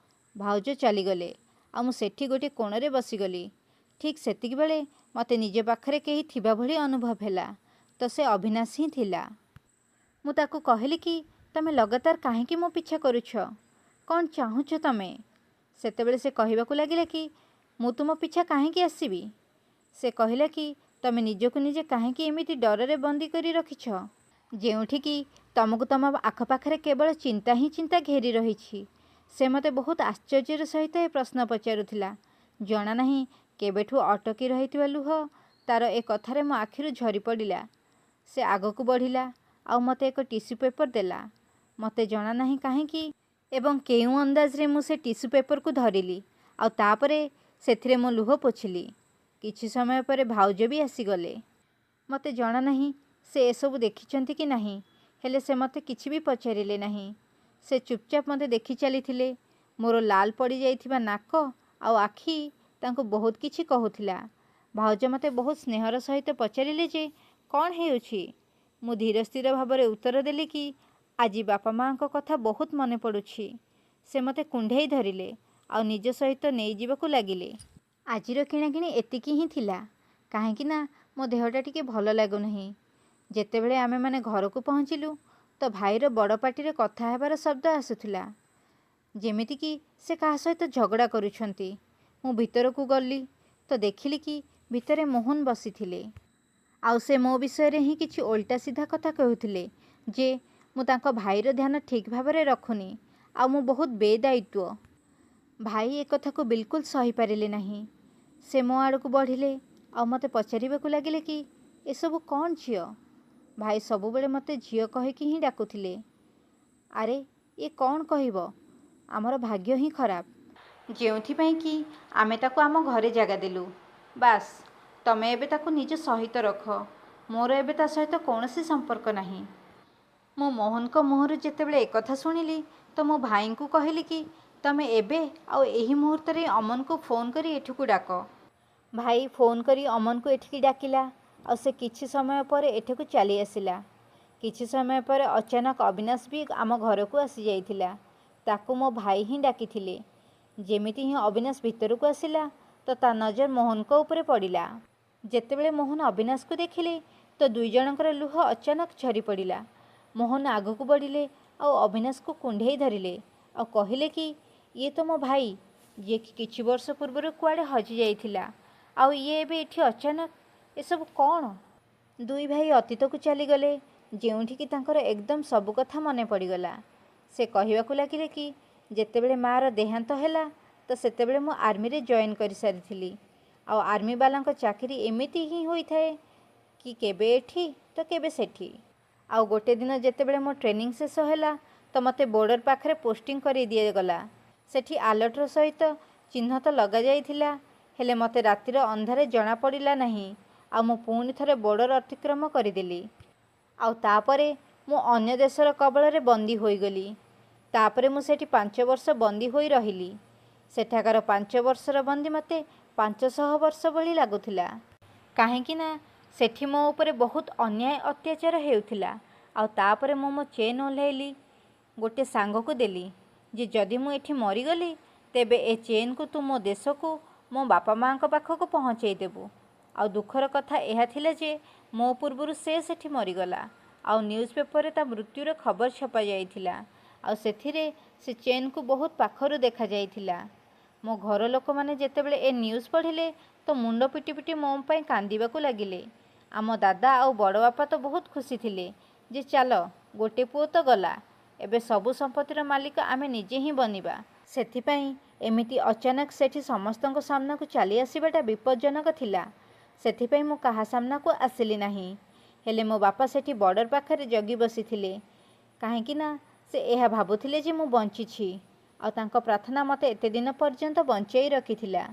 ଭାଉଜ ଚାଲିଗଲେ ଆଉ ମୁଁ ସେଠି ଗୋଟିଏ କୋଣରେ ବସିଗଲି। ଠିକ୍ ସେତିକିବେଳେ ମୋତେ ନିଜ ପାଖରେ କେହି ଥିବା ଭଳି ଅନୁଭବ ହେଲା ତ ସେ ଅବିନାଶ ହିଁ ଥିଲା। ମୁଁ ତାକୁ କହିଲି କି ତମେ ଲଗାତାର କାହିଁକି ମୋ ପିଛା କରୁଛ, କ'ଣ ଚାହୁଁଛ ତମେ? ସେତେବେଳେ ସେ କହିବାକୁ ଲାଗିଲା କି ମୁଁ ତୁମ ପିଛା କାହିଁକି ଆସିବି? ସେ କହିଲା କି ତମେ ନିଜକୁ ନିଜେ କାହିଁକି ଏମିତି ଡରରେ ବନ୍ଦୀ କରି ରଖିଛ, ଯେଉଁଠିକି ତମକୁ ତମ ଆଖପାଖରେ କେବଳ ଚିନ୍ତା ହିଁ ଚିନ୍ତା ଘେରି ରହିଛି। ସେ ମୋତେ ବହୁତ ଆଶ୍ଚର୍ଯ୍ୟର ସହିତ ଏ ପ୍ରଶ୍ନ ପଚାରୁଥିଲା। ଜଣା ନାହିଁ କେବେଠୁ ଅଟକି ରହିଥିବା ଲୁହ ତାର ଏ କଥାରେ ମୋ ଆଖିରୁ ଝରି ପଡ଼ିଲା। ସେ ଆଗକୁ ବଢ଼ିଲା ଆଉ ମୋତେ ଏକ ଟିସୁ ପେପର ଦେଲା। ମୋତେ ଜଣା ନାହିଁ କାହିଁକି ଏବଂ କେଉଁ ଅନ୍ଦାଜରେ ମୁଁ ସେ ଟିସୁ ପେପରକୁ ଧରିଲି ଆଉ ତାପରେ ସେଥିରେ ମୋ ଲୁହ ପୋଛିଲି। କିଛି ସମୟ ପରେ ଭାଉଜ ବି ଆସିଗଲେ। ମୋତେ ଜଣା ନାହିଁ ସେ ଏସବୁ ଦେଖିଛନ୍ତି କି ନାହିଁ, ହେଲେ ସେ ମୋତେ କିଛି ବି ପଚାରିଲେ ନାହିଁ। ସେ ଚୁପଚାପ ମୋତେ ଦେଖି ଚାଲିଥିଲେ। ମୋର ଲାଲ ପଡ଼ିଯାଇଥିବା ନାକ ଆଉ ଆଖି ତାଙ୍କୁ ବହୁତ କିଛି କହୁଥିଲା। ଭାଉଜ ମୋତେ ବହୁତ ସ୍ନେହର ସହିତ ପଚାରିଲେ ଯେ କ'ଣ ହେଉଛି? ମୁଁ ଧୀର ସ୍ଥିର ଭାବରେ ଉତ୍ତର ଦେଲି କି ଆଜି ବାପା ମାଆଙ୍କ କଥା ବହୁତ ମନେ ପଡ଼ୁଛି। ସେ ମୋତେ କୁଣ୍ଢେଇ ଧରିଲେ ଆଉ ନିଜ ସହିତ ନେଇଯିବାକୁ ଲାଗିଲେ। ଆଜିର କିଣାକିଣି ଏତିକି ହିଁ ଥିଲା, କାହିଁକି ନା ମୋ ଦେହଟା ଟିକେ ଭଲ ଲାଗୁନାହିଁ। ଯେତେବେଳେ ଆମେମାନେ ଘରକୁ ପହଞ୍ଚିଲୁ ତ ଭାଇର ବଡ଼ ପାଟିରେ କଥା ହେବାର ଶବ୍ଦ ଆସୁଥିଲା, ଯେମିତିକି ସେ କାହା ସହିତ ଝଗଡ଼ା କରୁଛନ୍ତି। ମୁଁ ଭିତରକୁ ଗଲି ତ ଦେଖିଲି କି ଭିତରେ ମୋହନ ବସିଥିଲେ ଆଉ ସେ ମୋ ବିଷୟରେ ହିଁ କିଛି ଓଲଟା ସିଧା କଥା କହୁଥିଲେ ଯେ ମୁଁ ତାଙ୍କ ଭାଇର ଧ୍ୟାନ ଠିକ୍ ଭାବରେ ରଖୁନି ଆଉ ମୁଁ ବହୁତ ବେଦାୟିତ୍ୱ। ଭାଇ ଏକଥାକୁ ବିଲକୁଲ ସହିପାରିଲେ ନାହିଁ। ସେ ମୋ ଆଡ଼କୁ ବଢ଼ିଲେ ଆଉ ମୋତେ ପଚାରିବାକୁ ଲାଗିଲେ କି ଏସବୁ କ'ଣ ଝିଅ? ଭାଇ ସବୁବେଳେ ମୋତେ ଝିଅ କହିକି ହିଁ ଡାକୁଥିଲେ। ଆରେ ଇଏ କ'ଣ କହିବ, ଆମର ଭାଗ୍ୟ ହିଁ ଖରାପ, ଯେଉଁଥିପାଇଁ କି ଆମେ ତାକୁ ଆମ ଘରେ ଜାଗା ଦେଲୁ। ବାସ୍, ତମେ ଏବେ ତାକୁ ନିଜ ସହିତ ରଖ, ମୋର ଏବେ ତା ସହିତ କୌଣସି ସମ୍ପର୍କ ନାହିଁ। ମୁଁ ମୋହନଙ୍କ ମୁହଁରୁ ଯେତେବେଳେ ଏକଥା ଶୁଣିଲି ତ ମୁଁ ଭାଇଙ୍କୁ କହିଲି କି ତମେ ଏବେ ଆଉ ଏହି ମୁହୂର୍ତ୍ତରେ ଅମନକୁ ଫୋନ୍ କରି ଏଠିକୁ ଡାକ। ଭାଇ ଫୋନ୍ କରି ଅମନକୁ ଏଠିକି ଡାକିଲା ଆଉ ସେ କିଛି ସମୟ ପରେ ଏଠାକୁ ଚାଲି ଆସିଲା। କିଛି ସମୟ ପରେ ଅଚାନକ ଅବିନାଶ ବି ଆମ ଘରକୁ ଆସିଯାଇଥିଲା। ତାକୁ ମୋ ଭାଇ ହିଁ ଡାକିଥିଲେ। ଯେମିତି ହିଁ ଅବିନାଶ ଭିତରକୁ ଆସିଲା ତ ତା ନଜର ମୋହନଙ୍କ ଉପରେ ପଡ଼ିଲା। ଯେତେବେଳେ ମୋହନ ଅବିନାଶକୁ ଦେଖିଲେ ତ ଦୁଇ ଜଣଙ୍କର ଲୁହ ଅଚାନକ ଝରି ପଡ଼ିଲା। ମୋହନ ଆଗକୁ ବଢ଼ିଲେ ଆଉ ଅବିନାଶକୁ କୁଣ୍ଢେଇ ଧରିଲେ ଆଉ କହିଲେ କି ଇଏ ତ ମୋ ଭାଇ, ଯିଏକି କିଛି ବର୍ଷ ପୂର୍ବରୁ କୁଆଡ଼େ ହଜିଯାଇଥିଲା, ଆଉ ଇଏ ଏବେ ଏଠି ଅଚାନକ, ଏସବୁ କ'ଣ? ଦୁଇ ଭାଇ ଅତୀତକୁ ଚାଲିଗଲେ, ଯେଉଁଠିକି ତାଙ୍କର ଏକଦମ ସବୁ କଥା ମନେ ପଡ଼ିଗଲା। ସେ କହିବାକୁ ଲାଗିଲେ କି ଯେତେବେଳେ ମାଆର ଦେହାନ୍ତ ହେଲା ତ ସେତେବେଳେ ମୁଁ ଆର୍ମିରେ ଜଏନ୍ କରିସାରିଥିଲି, ଆଉ ଆର୍ମିବାଲାଙ୍କ ଚାକିରି ଏମିତି ହିଁ ହୋଇଥାଏ କି କେବେ ଏଠି ତ କେବେ ସେଠି। ଆଉ ଗୋଟେ ଦିନ ଯେତେବେଳେ ମୋ ଟ୍ରେନିଂ ଶେଷ ହେଲା ତ ମୋତେ ବର୍ଡ଼ର ପାଖରେ ପୋଷ୍ଟିଂ କରାଇ ଦିଆଗଲା। ସେଠି ଆଲର୍ଟର ସହିତ ଚିହ୍ନ ତ ଲଗାଯାଇଥିଲା, ହେଲେ ମୋତେ ରାତିର ଅନ୍ଧାରେ ଜଣାପଡ଼ିଲା ନାହିଁ, ଆଉ ମୁଁ ପୁଣି ଥରେ ବର୍ଡ଼ର ଅତିକ୍ରମ କରିଦେଲି। ଆଉ ତାପରେ ମୁଁ ଅନ୍ୟ ଦେଶର କବଳରେ ବନ୍ଦୀ ହୋଇଗଲି। ତାପରେ ମୁଁ ସେଠି 5 ବର୍ଷ ବନ୍ଦୀ ହୋଇ ରହିଲି। ସେଠାକାର 5 ବର୍ଷର ବନ୍ଦୀ ମୋତେ 500 ବର୍ଷ ଭଳି ଲାଗୁଥିଲା, କାହିଁକି ନା ସେଠି ମୋ ଉପରେ ବହୁତ ଅନ୍ୟାୟ ଅତ୍ୟାଚାର ହେଉଥିଲା। ଆଉ ତାପରେ ମୁଁ ମୋ ଚେନ୍ ଓହ୍ଲାଇଲି, ଗୋଟେ ସାଙ୍ଗକୁ ଦେଲି ଯେ ଯଦି ମୁଁ ଏଠି ମରିଗଲି ତେବେ ଏ ଚେନ୍କୁ ତୁ ମୋ ଦେଶକୁ, ମୋ ବାପା ମାଆଙ୍କ ପାଖକୁ ପହଞ୍ଚେଇ ଦେବୁ। ଆଉ ଦୁଃଖର କଥା ଏହା ଥିଲା ଯେ ମୋ ପୂର୍ବରୁ ସେ ସେଠି ମରିଗଲା, ଆଉ ନ୍ୟୁଜ୍ ପେପରରେ ତା ମୃତ୍ୟୁର ଖବର ଛପାଯାଇଥିଲା, ଆଉ ସେଥିରେ ସେ ଚେନ୍କୁ ବହୁତ ପାଖରୁ ଦେଖାଯାଇଥିଲା। ମୋ ଘର ଲୋକମାନେ ଯେତେବେଳେ ଏ ନ୍ୟୁଜ୍ ପଢ଼ିଲେ ତ ମୁଣ୍ଡ ପିଟି ପିଟି ମୋ ପାଇଁ କାନ୍ଦିବାକୁ ଲାଗିଲେ। ଆମ ଦାଦା ଆଉ ବଡ଼ ବାପା ତ ବହୁତ ଖୁସି ଥିଲେ ଯେ ଚାଲ, ଗୋଟେ ପୁଅ ତ ଗଲା, ଏବେ ସବୁ ସମ୍ପତ୍ତିର ମାଲିକ ଆମେ ନିଜେ ହିଁ ବନିବା। ସେଥିପାଇଁ ଏମିତି ଅଚାନକ ସେଠି ସମସ୍ତଙ୍କ ସାମ୍ନାକୁ ଚାଲି ଆସିବାଟା ବିପଜ୍ଜନକ ଥିଲା, ସେଥିପାଇଁ ମୁଁ କାହା ସାମ୍ନାକୁ ଆସିଲି ନାହିଁ। ହେଲେ ମୋ ବାପା ସେଠି ବର୍ଡ଼ର ପାଖରେ ଜଗି ବସିଥିଲେ, କାହିଁକି ନା ସେ ଏହା ଭାବୁଥିଲେ ଯେ ମୁଁ ବଞ୍ଚିଛି, ଆଉ ତାଙ୍କ ପ୍ରାର୍ଥନା ମୋତେ ଏତେ ଦିନ ପର୍ଯ୍ୟନ୍ତ ବଞ୍ଚେଇ ରଖିଥିଲା।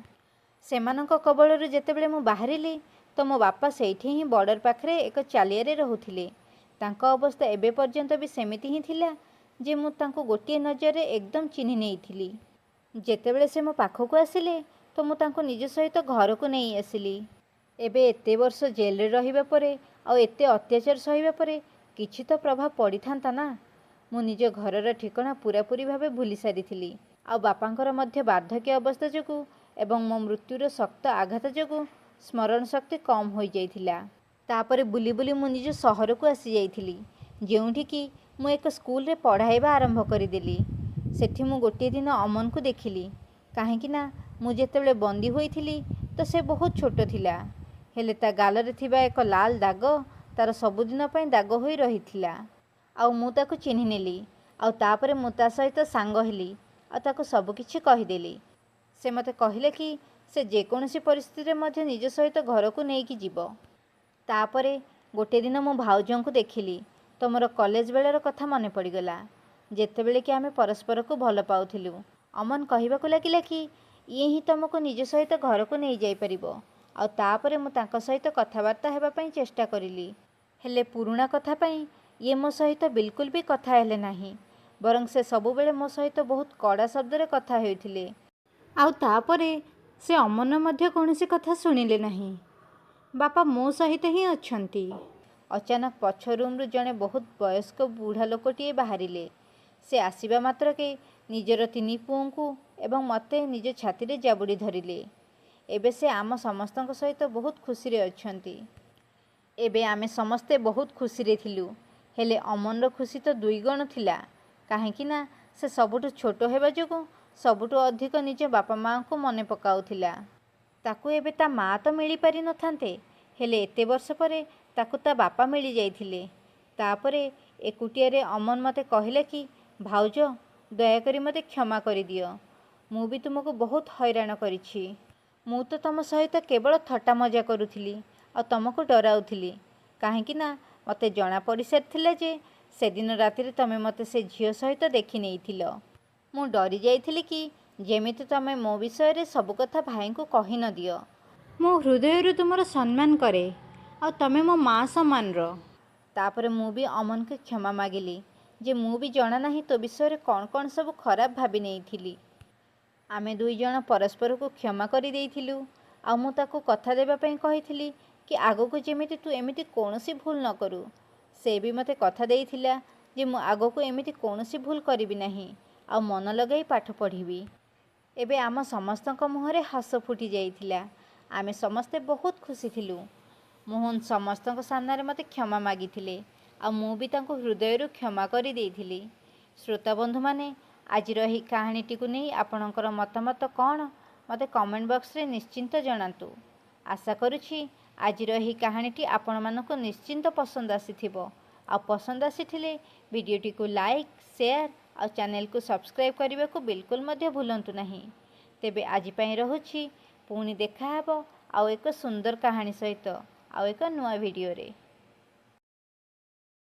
ସେମାନଙ୍କ କବଳରୁ ଯେତେବେଳେ ମୁଁ ବାହାରିଲି ତ ମୋ ବାପା ସେଇଠି ହିଁ ବର୍ଡ଼ର ପାଖରେ ଏକ ଚାଲିଆରେ ରହୁଥିଲେ। ତାଙ୍କ ଅବସ୍ଥା ଏବେ ପର୍ଯ୍ୟନ୍ତ ବି ସେମିତି ହିଁ ଥିଲା ଯେ ମୁଁ ତାଙ୍କୁ ଗୋଟିଏ ନଜରରେ ଏକଦମ ଚିହ୍ନି ନେଇଥିଲି। ଯେତେବେଳେ ସେ ମୋ ପାଖକୁ ଆସିଲେ ତ ମୁଁ ତାଙ୍କୁ ନିଜ ସହିତ ଘରକୁ ନେଇ ଆସିଲି। ଏବେ ଏତେ ବର୍ଷ ଜେଲରେ ରହିବା ପରେ ଆଉ ଏତେ ଅତ୍ୟାଚାର ସହିବା ପରେ କିଛି ତ ପ୍ରଭାବ ପଡ଼ିଥାନ୍ତା ନା। ମୁଁ ନିଜ ଘରର ଠିକଣା ପୂରାପୂରି ଭାବେ ଭୁଲି ସାରିଥିଲି, ଆଉ ବାପାଙ୍କର ମଧ୍ୟ ବାର୍ଦ୍ଧକ୍ୟ ଅବସ୍ଥା ଯୋଗୁଁ ଏବଂ ମୋ ମୃତ୍ୟୁର ଶକ୍ତ ଆଘାତ ଯୋଗୁଁ ସ୍ମରଣ ଶକ୍ତି କମ୍ ହୋଇଯାଇଥିଲା। ତାପରେ ବୁଲି ବୁଲି ମୁଁ ନିଜ ସହରକୁ ଆସିଯାଇଥିଲି, ଯେଉଁଠିକି ମୁଁ ଏକ ସ୍କୁଲରେ ପଢ଼ାଇବା ଆରମ୍ଭ କରିଦେଲି। ସେଠି ମୁଁ ଗୋଟିଏ ଦିନ ଅମନକୁ ଦେଖିଲି, କାହିଁକି ନା ମୁଁ ଯେତେବେଳେ ବନ୍ଦୀ ହୋଇଥିଲି ତ ସେ ବହୁତ ଛୋଟ ଥିଲା, ହେଲେ ତା ଗାଲରେ ଥିବା ଏକ ଲାଲ ଦାଗ ତାର ସବୁଦିନ ପାଇଁ ଦାଗ ହୋଇ ରହିଥିଲା। ଆଉ ମୁଁ ତାକୁ ଚିହ୍ନି ନେଲି, ଆଉ ତାପରେ ମୁଁ ତା ସହିତ ସାଙ୍ଗ ହେଲି ଆଉ ତାକୁ ସବୁକିଛି କହିଦେଲି। ସେ ମୋତେ କହିଲେ କି ସେ ଯେକୌଣସି ପରିସ୍ଥିତିରେ ମଧ୍ୟ ନିଜ ସହିତ ଘରକୁ ନେଇକି ଯିବ। ତାପରେ ଗୋଟେ ଦିନ ମୁଁ ଭାଉଜଙ୍କୁ ଦେଖିଲି ତ ମୋର କଲେଜ ବେଳର କଥା ମନେ ପଡ଼ିଗଲା, ଯେତେବେଳେ କି ଆମେ ପରସ୍ପରକୁ ଭଲ ପାଉଥିଲୁ। ଅମନ କହିବାକୁ ଲାଗିଲା କି ଇଏ ହିଁ ତୁମକୁ ନିଜ ସହିତ ଘରକୁ ନେଇଯାଇପାରିବ। ଆଉ ତାପରେ ମୁଁ ତାଙ୍କ ସହିତ କଥାବାର୍ତ୍ତା ହେବା ପାଇଁ ଚେଷ୍ଟା କରିଲି, ହେଲେ ପୁରୁଣା କଥା ପାଇଁ ଇଏ ମୋ ସହିତ ବିଲକୁଲ ବି କଥା ହେଲେ ନାହିଁ, ବରଂ ସେ ସବୁବେଳେ ମୋ ସହିତ ବହୁତ କଡ଼ା ଶବ୍ଦରେ କଥା ହେଉଥିଲେ। ଆଉ ତାପରେ ସେ ଅମନ ମଧ୍ୟ କୌଣସି କଥା ଶୁଣିଲେ ନାହିଁ। ବାପା ମୋ ସହିତ ହିଁ ଅଛନ୍ତି। ଅଚାନକ ପଛ ରୁମ୍ରୁ ଜଣେ ବହୁତ ବୟସ୍କ ବୁଢ଼ା ଲୋକଟିଏ ବାହାରିଲେ। ସେ ଆସିବା ମାତ୍ରକେ ନିଜର 3 ପୁଅଙ୍କୁ ଏବଂ ମୋତେ ନିଜ ଛାତିରେ ଜାବୁଡ଼ି ଧରିଲେ। ଏବେ ସେ ଆମ ସମସ୍ତଙ୍କ ସହିତ ବହୁତ ଖୁସିରେ ଅଛନ୍ତି। ଏବେ ଆମେ ସମସ୍ତେ ବହୁତ ଖୁସିରେ ଥିଲୁ, ହେଲେ ଅମନର ଖୁସି ତ ଦୁଇଗୁଣ ଥିଲା, କାହିଁକି ନା ସେ ସବୁଠୁ ଛୋଟ ହେବା ଯୋଗୁଁ ସବୁଠୁ ଅଧିକ ନିଜ ବାପା ମାଆଙ୍କୁ ମନେ ପକାଉଥିଲା। ତାକୁ ଏବେ ତା ମାଆ ତ ମିଳିପାରିନଥାନ୍ତେ, ହେଲେ ଏତେ ବର୍ଷ ପରେ ତାକୁ ତା ବାପା ମିଳିଯାଇଥିଲେ। ତାପରେ ଏକୁଟିଆରେ ଅମନ ମୋତେ କହିଲା କି ଭାଉଜ, ଦୟାକରି ମୋତେ କ୍ଷମା କରିଦିଅ, ମୁଁ ବି ତୁମକୁ ବହୁତ ହଇରାଣ କରିଛି। ମୁଁ ତ ତୁମ ସହିତ କେବଳ ଥଟ୍ଟା ମଜା କରୁଥିଲି ଆଉ ତୁମକୁ ଡରାଉଥିଲି, କାହିଁକି ନା ମୋତେ ଜଣା ପଡ଼ିସାରିଥିଲା ଯେ ସେଦିନ ରାତିରେ ତୁମେ ମୋତେ ସେ ଝିଅ ସହିତ ଦେଖି ନେଇଥିଲ। ମୁଁ ଡରି ଯାଇଥିଲି କି ଯେମିତି ତୁମେ ମୋ ବିଷୟରେ ସବୁ କଥା ଭାଇଙ୍କୁ କହି ନଦିଅ। ମୁଁ ହୃଦୟରୁ ତୁମର ସମ୍ମାନ କରେ, ଆଉ ତୁମେ ମୋ ମା ସମାନର। ତାପରେ ମୁଁ ବି ଅମନକୁ କ୍ଷମା ମାଗିଲି ଯେ ମୁଁ ବି ଜଣା ନାହିଁ ତୋ ବିଷୟରେ କ'ଣ କ'ଣ ସବୁ ଖରାପ ଭାବି ନେଇଥିଲି। ଆମେ ଦୁଇ ଜଣ ପରସ୍ପରକୁ କ୍ଷମା କରିଦେଇଥିଲୁ, ଆଉ ମୁଁ ତାକୁ କଥା ଦେବା ପାଇଁ କହିଥିଲି କି ଆଗକୁ ଯେମିତି ତୁ ଏମିତି କୌଣସି ଭୁଲ ନ କରୁ। ସେ ବି ମୋତେ କଥା ଦେଇଥିଲା ଯେ ମୁଁ ଆଗକୁ ଏମିତି କୌଣସି ଭୁଲ କରିବି ନାହିଁ ଆଉ ମନ ଲଗାଇ ପାଠ ପଢ଼ିବି। ଏବେ ଆମ ସମସ୍ତଙ୍କ ମୁହଁରେ ହସ ଫୁଟି ଯାଇଥିଲା। ଆମେ ସମସ୍ତେ ବହୁତ ଖୁସି ଥିଲୁ। ମୋହନ ସମସ୍ତଙ୍କ ସାମ୍ନାରେ ମୋତେ କ୍ଷମା ମାଗିଥିଲେ, ଆଉ ମୁଁ ବି ତାଙ୍କୁ ହୃଦୟରୁ କ୍ଷମା କରିଦେଇଥିଲି। ଶ୍ରୋତା ବନ୍ଧୁମାନେ, ଆଜିର ଏହି କାହାଣୀଟିକୁ ନେଇ ଆପଣଙ୍କର ମତାମତ କ'ଣ ମୋତେ କମେଣ୍ଟ ବକ୍ସରେ ନିଶ୍ଚିନ୍ତ ଜଣାନ୍ତୁ। ଆଶା କରୁଛି ଆଜିର ଏହି କାହାଣୀଟି ଆପଣମାନଙ୍କୁ ନିଶ୍ଚିନ୍ତ ପସନ୍ଦ ଆସିଥିବ। ଆଉ ପସନ୍ଦ ଆସିଥିଲେ ଭିଡ଼ିଓଟିକୁ ଲାଇକ୍, ସେୟାର ଆଉ ଚ୍ୟାନେଲକୁ ସବସ୍କ୍ରାଇବ୍ କରିବାକୁ ବିଲକୁଲ ମଧ୍ୟ ଭୁଲନ୍ତୁ ନାହିଁ। ତେବେ ଆଜି ପାଇଁ ରହୁଛି, ପୁଣି ଦେଖାହେବ ଆଉ ଏକ ସୁନ୍ଦର କାହାଣୀ ସହିତ ଆଉ ଏକ ନୂଆ ଭିଡ଼ିଓରେ।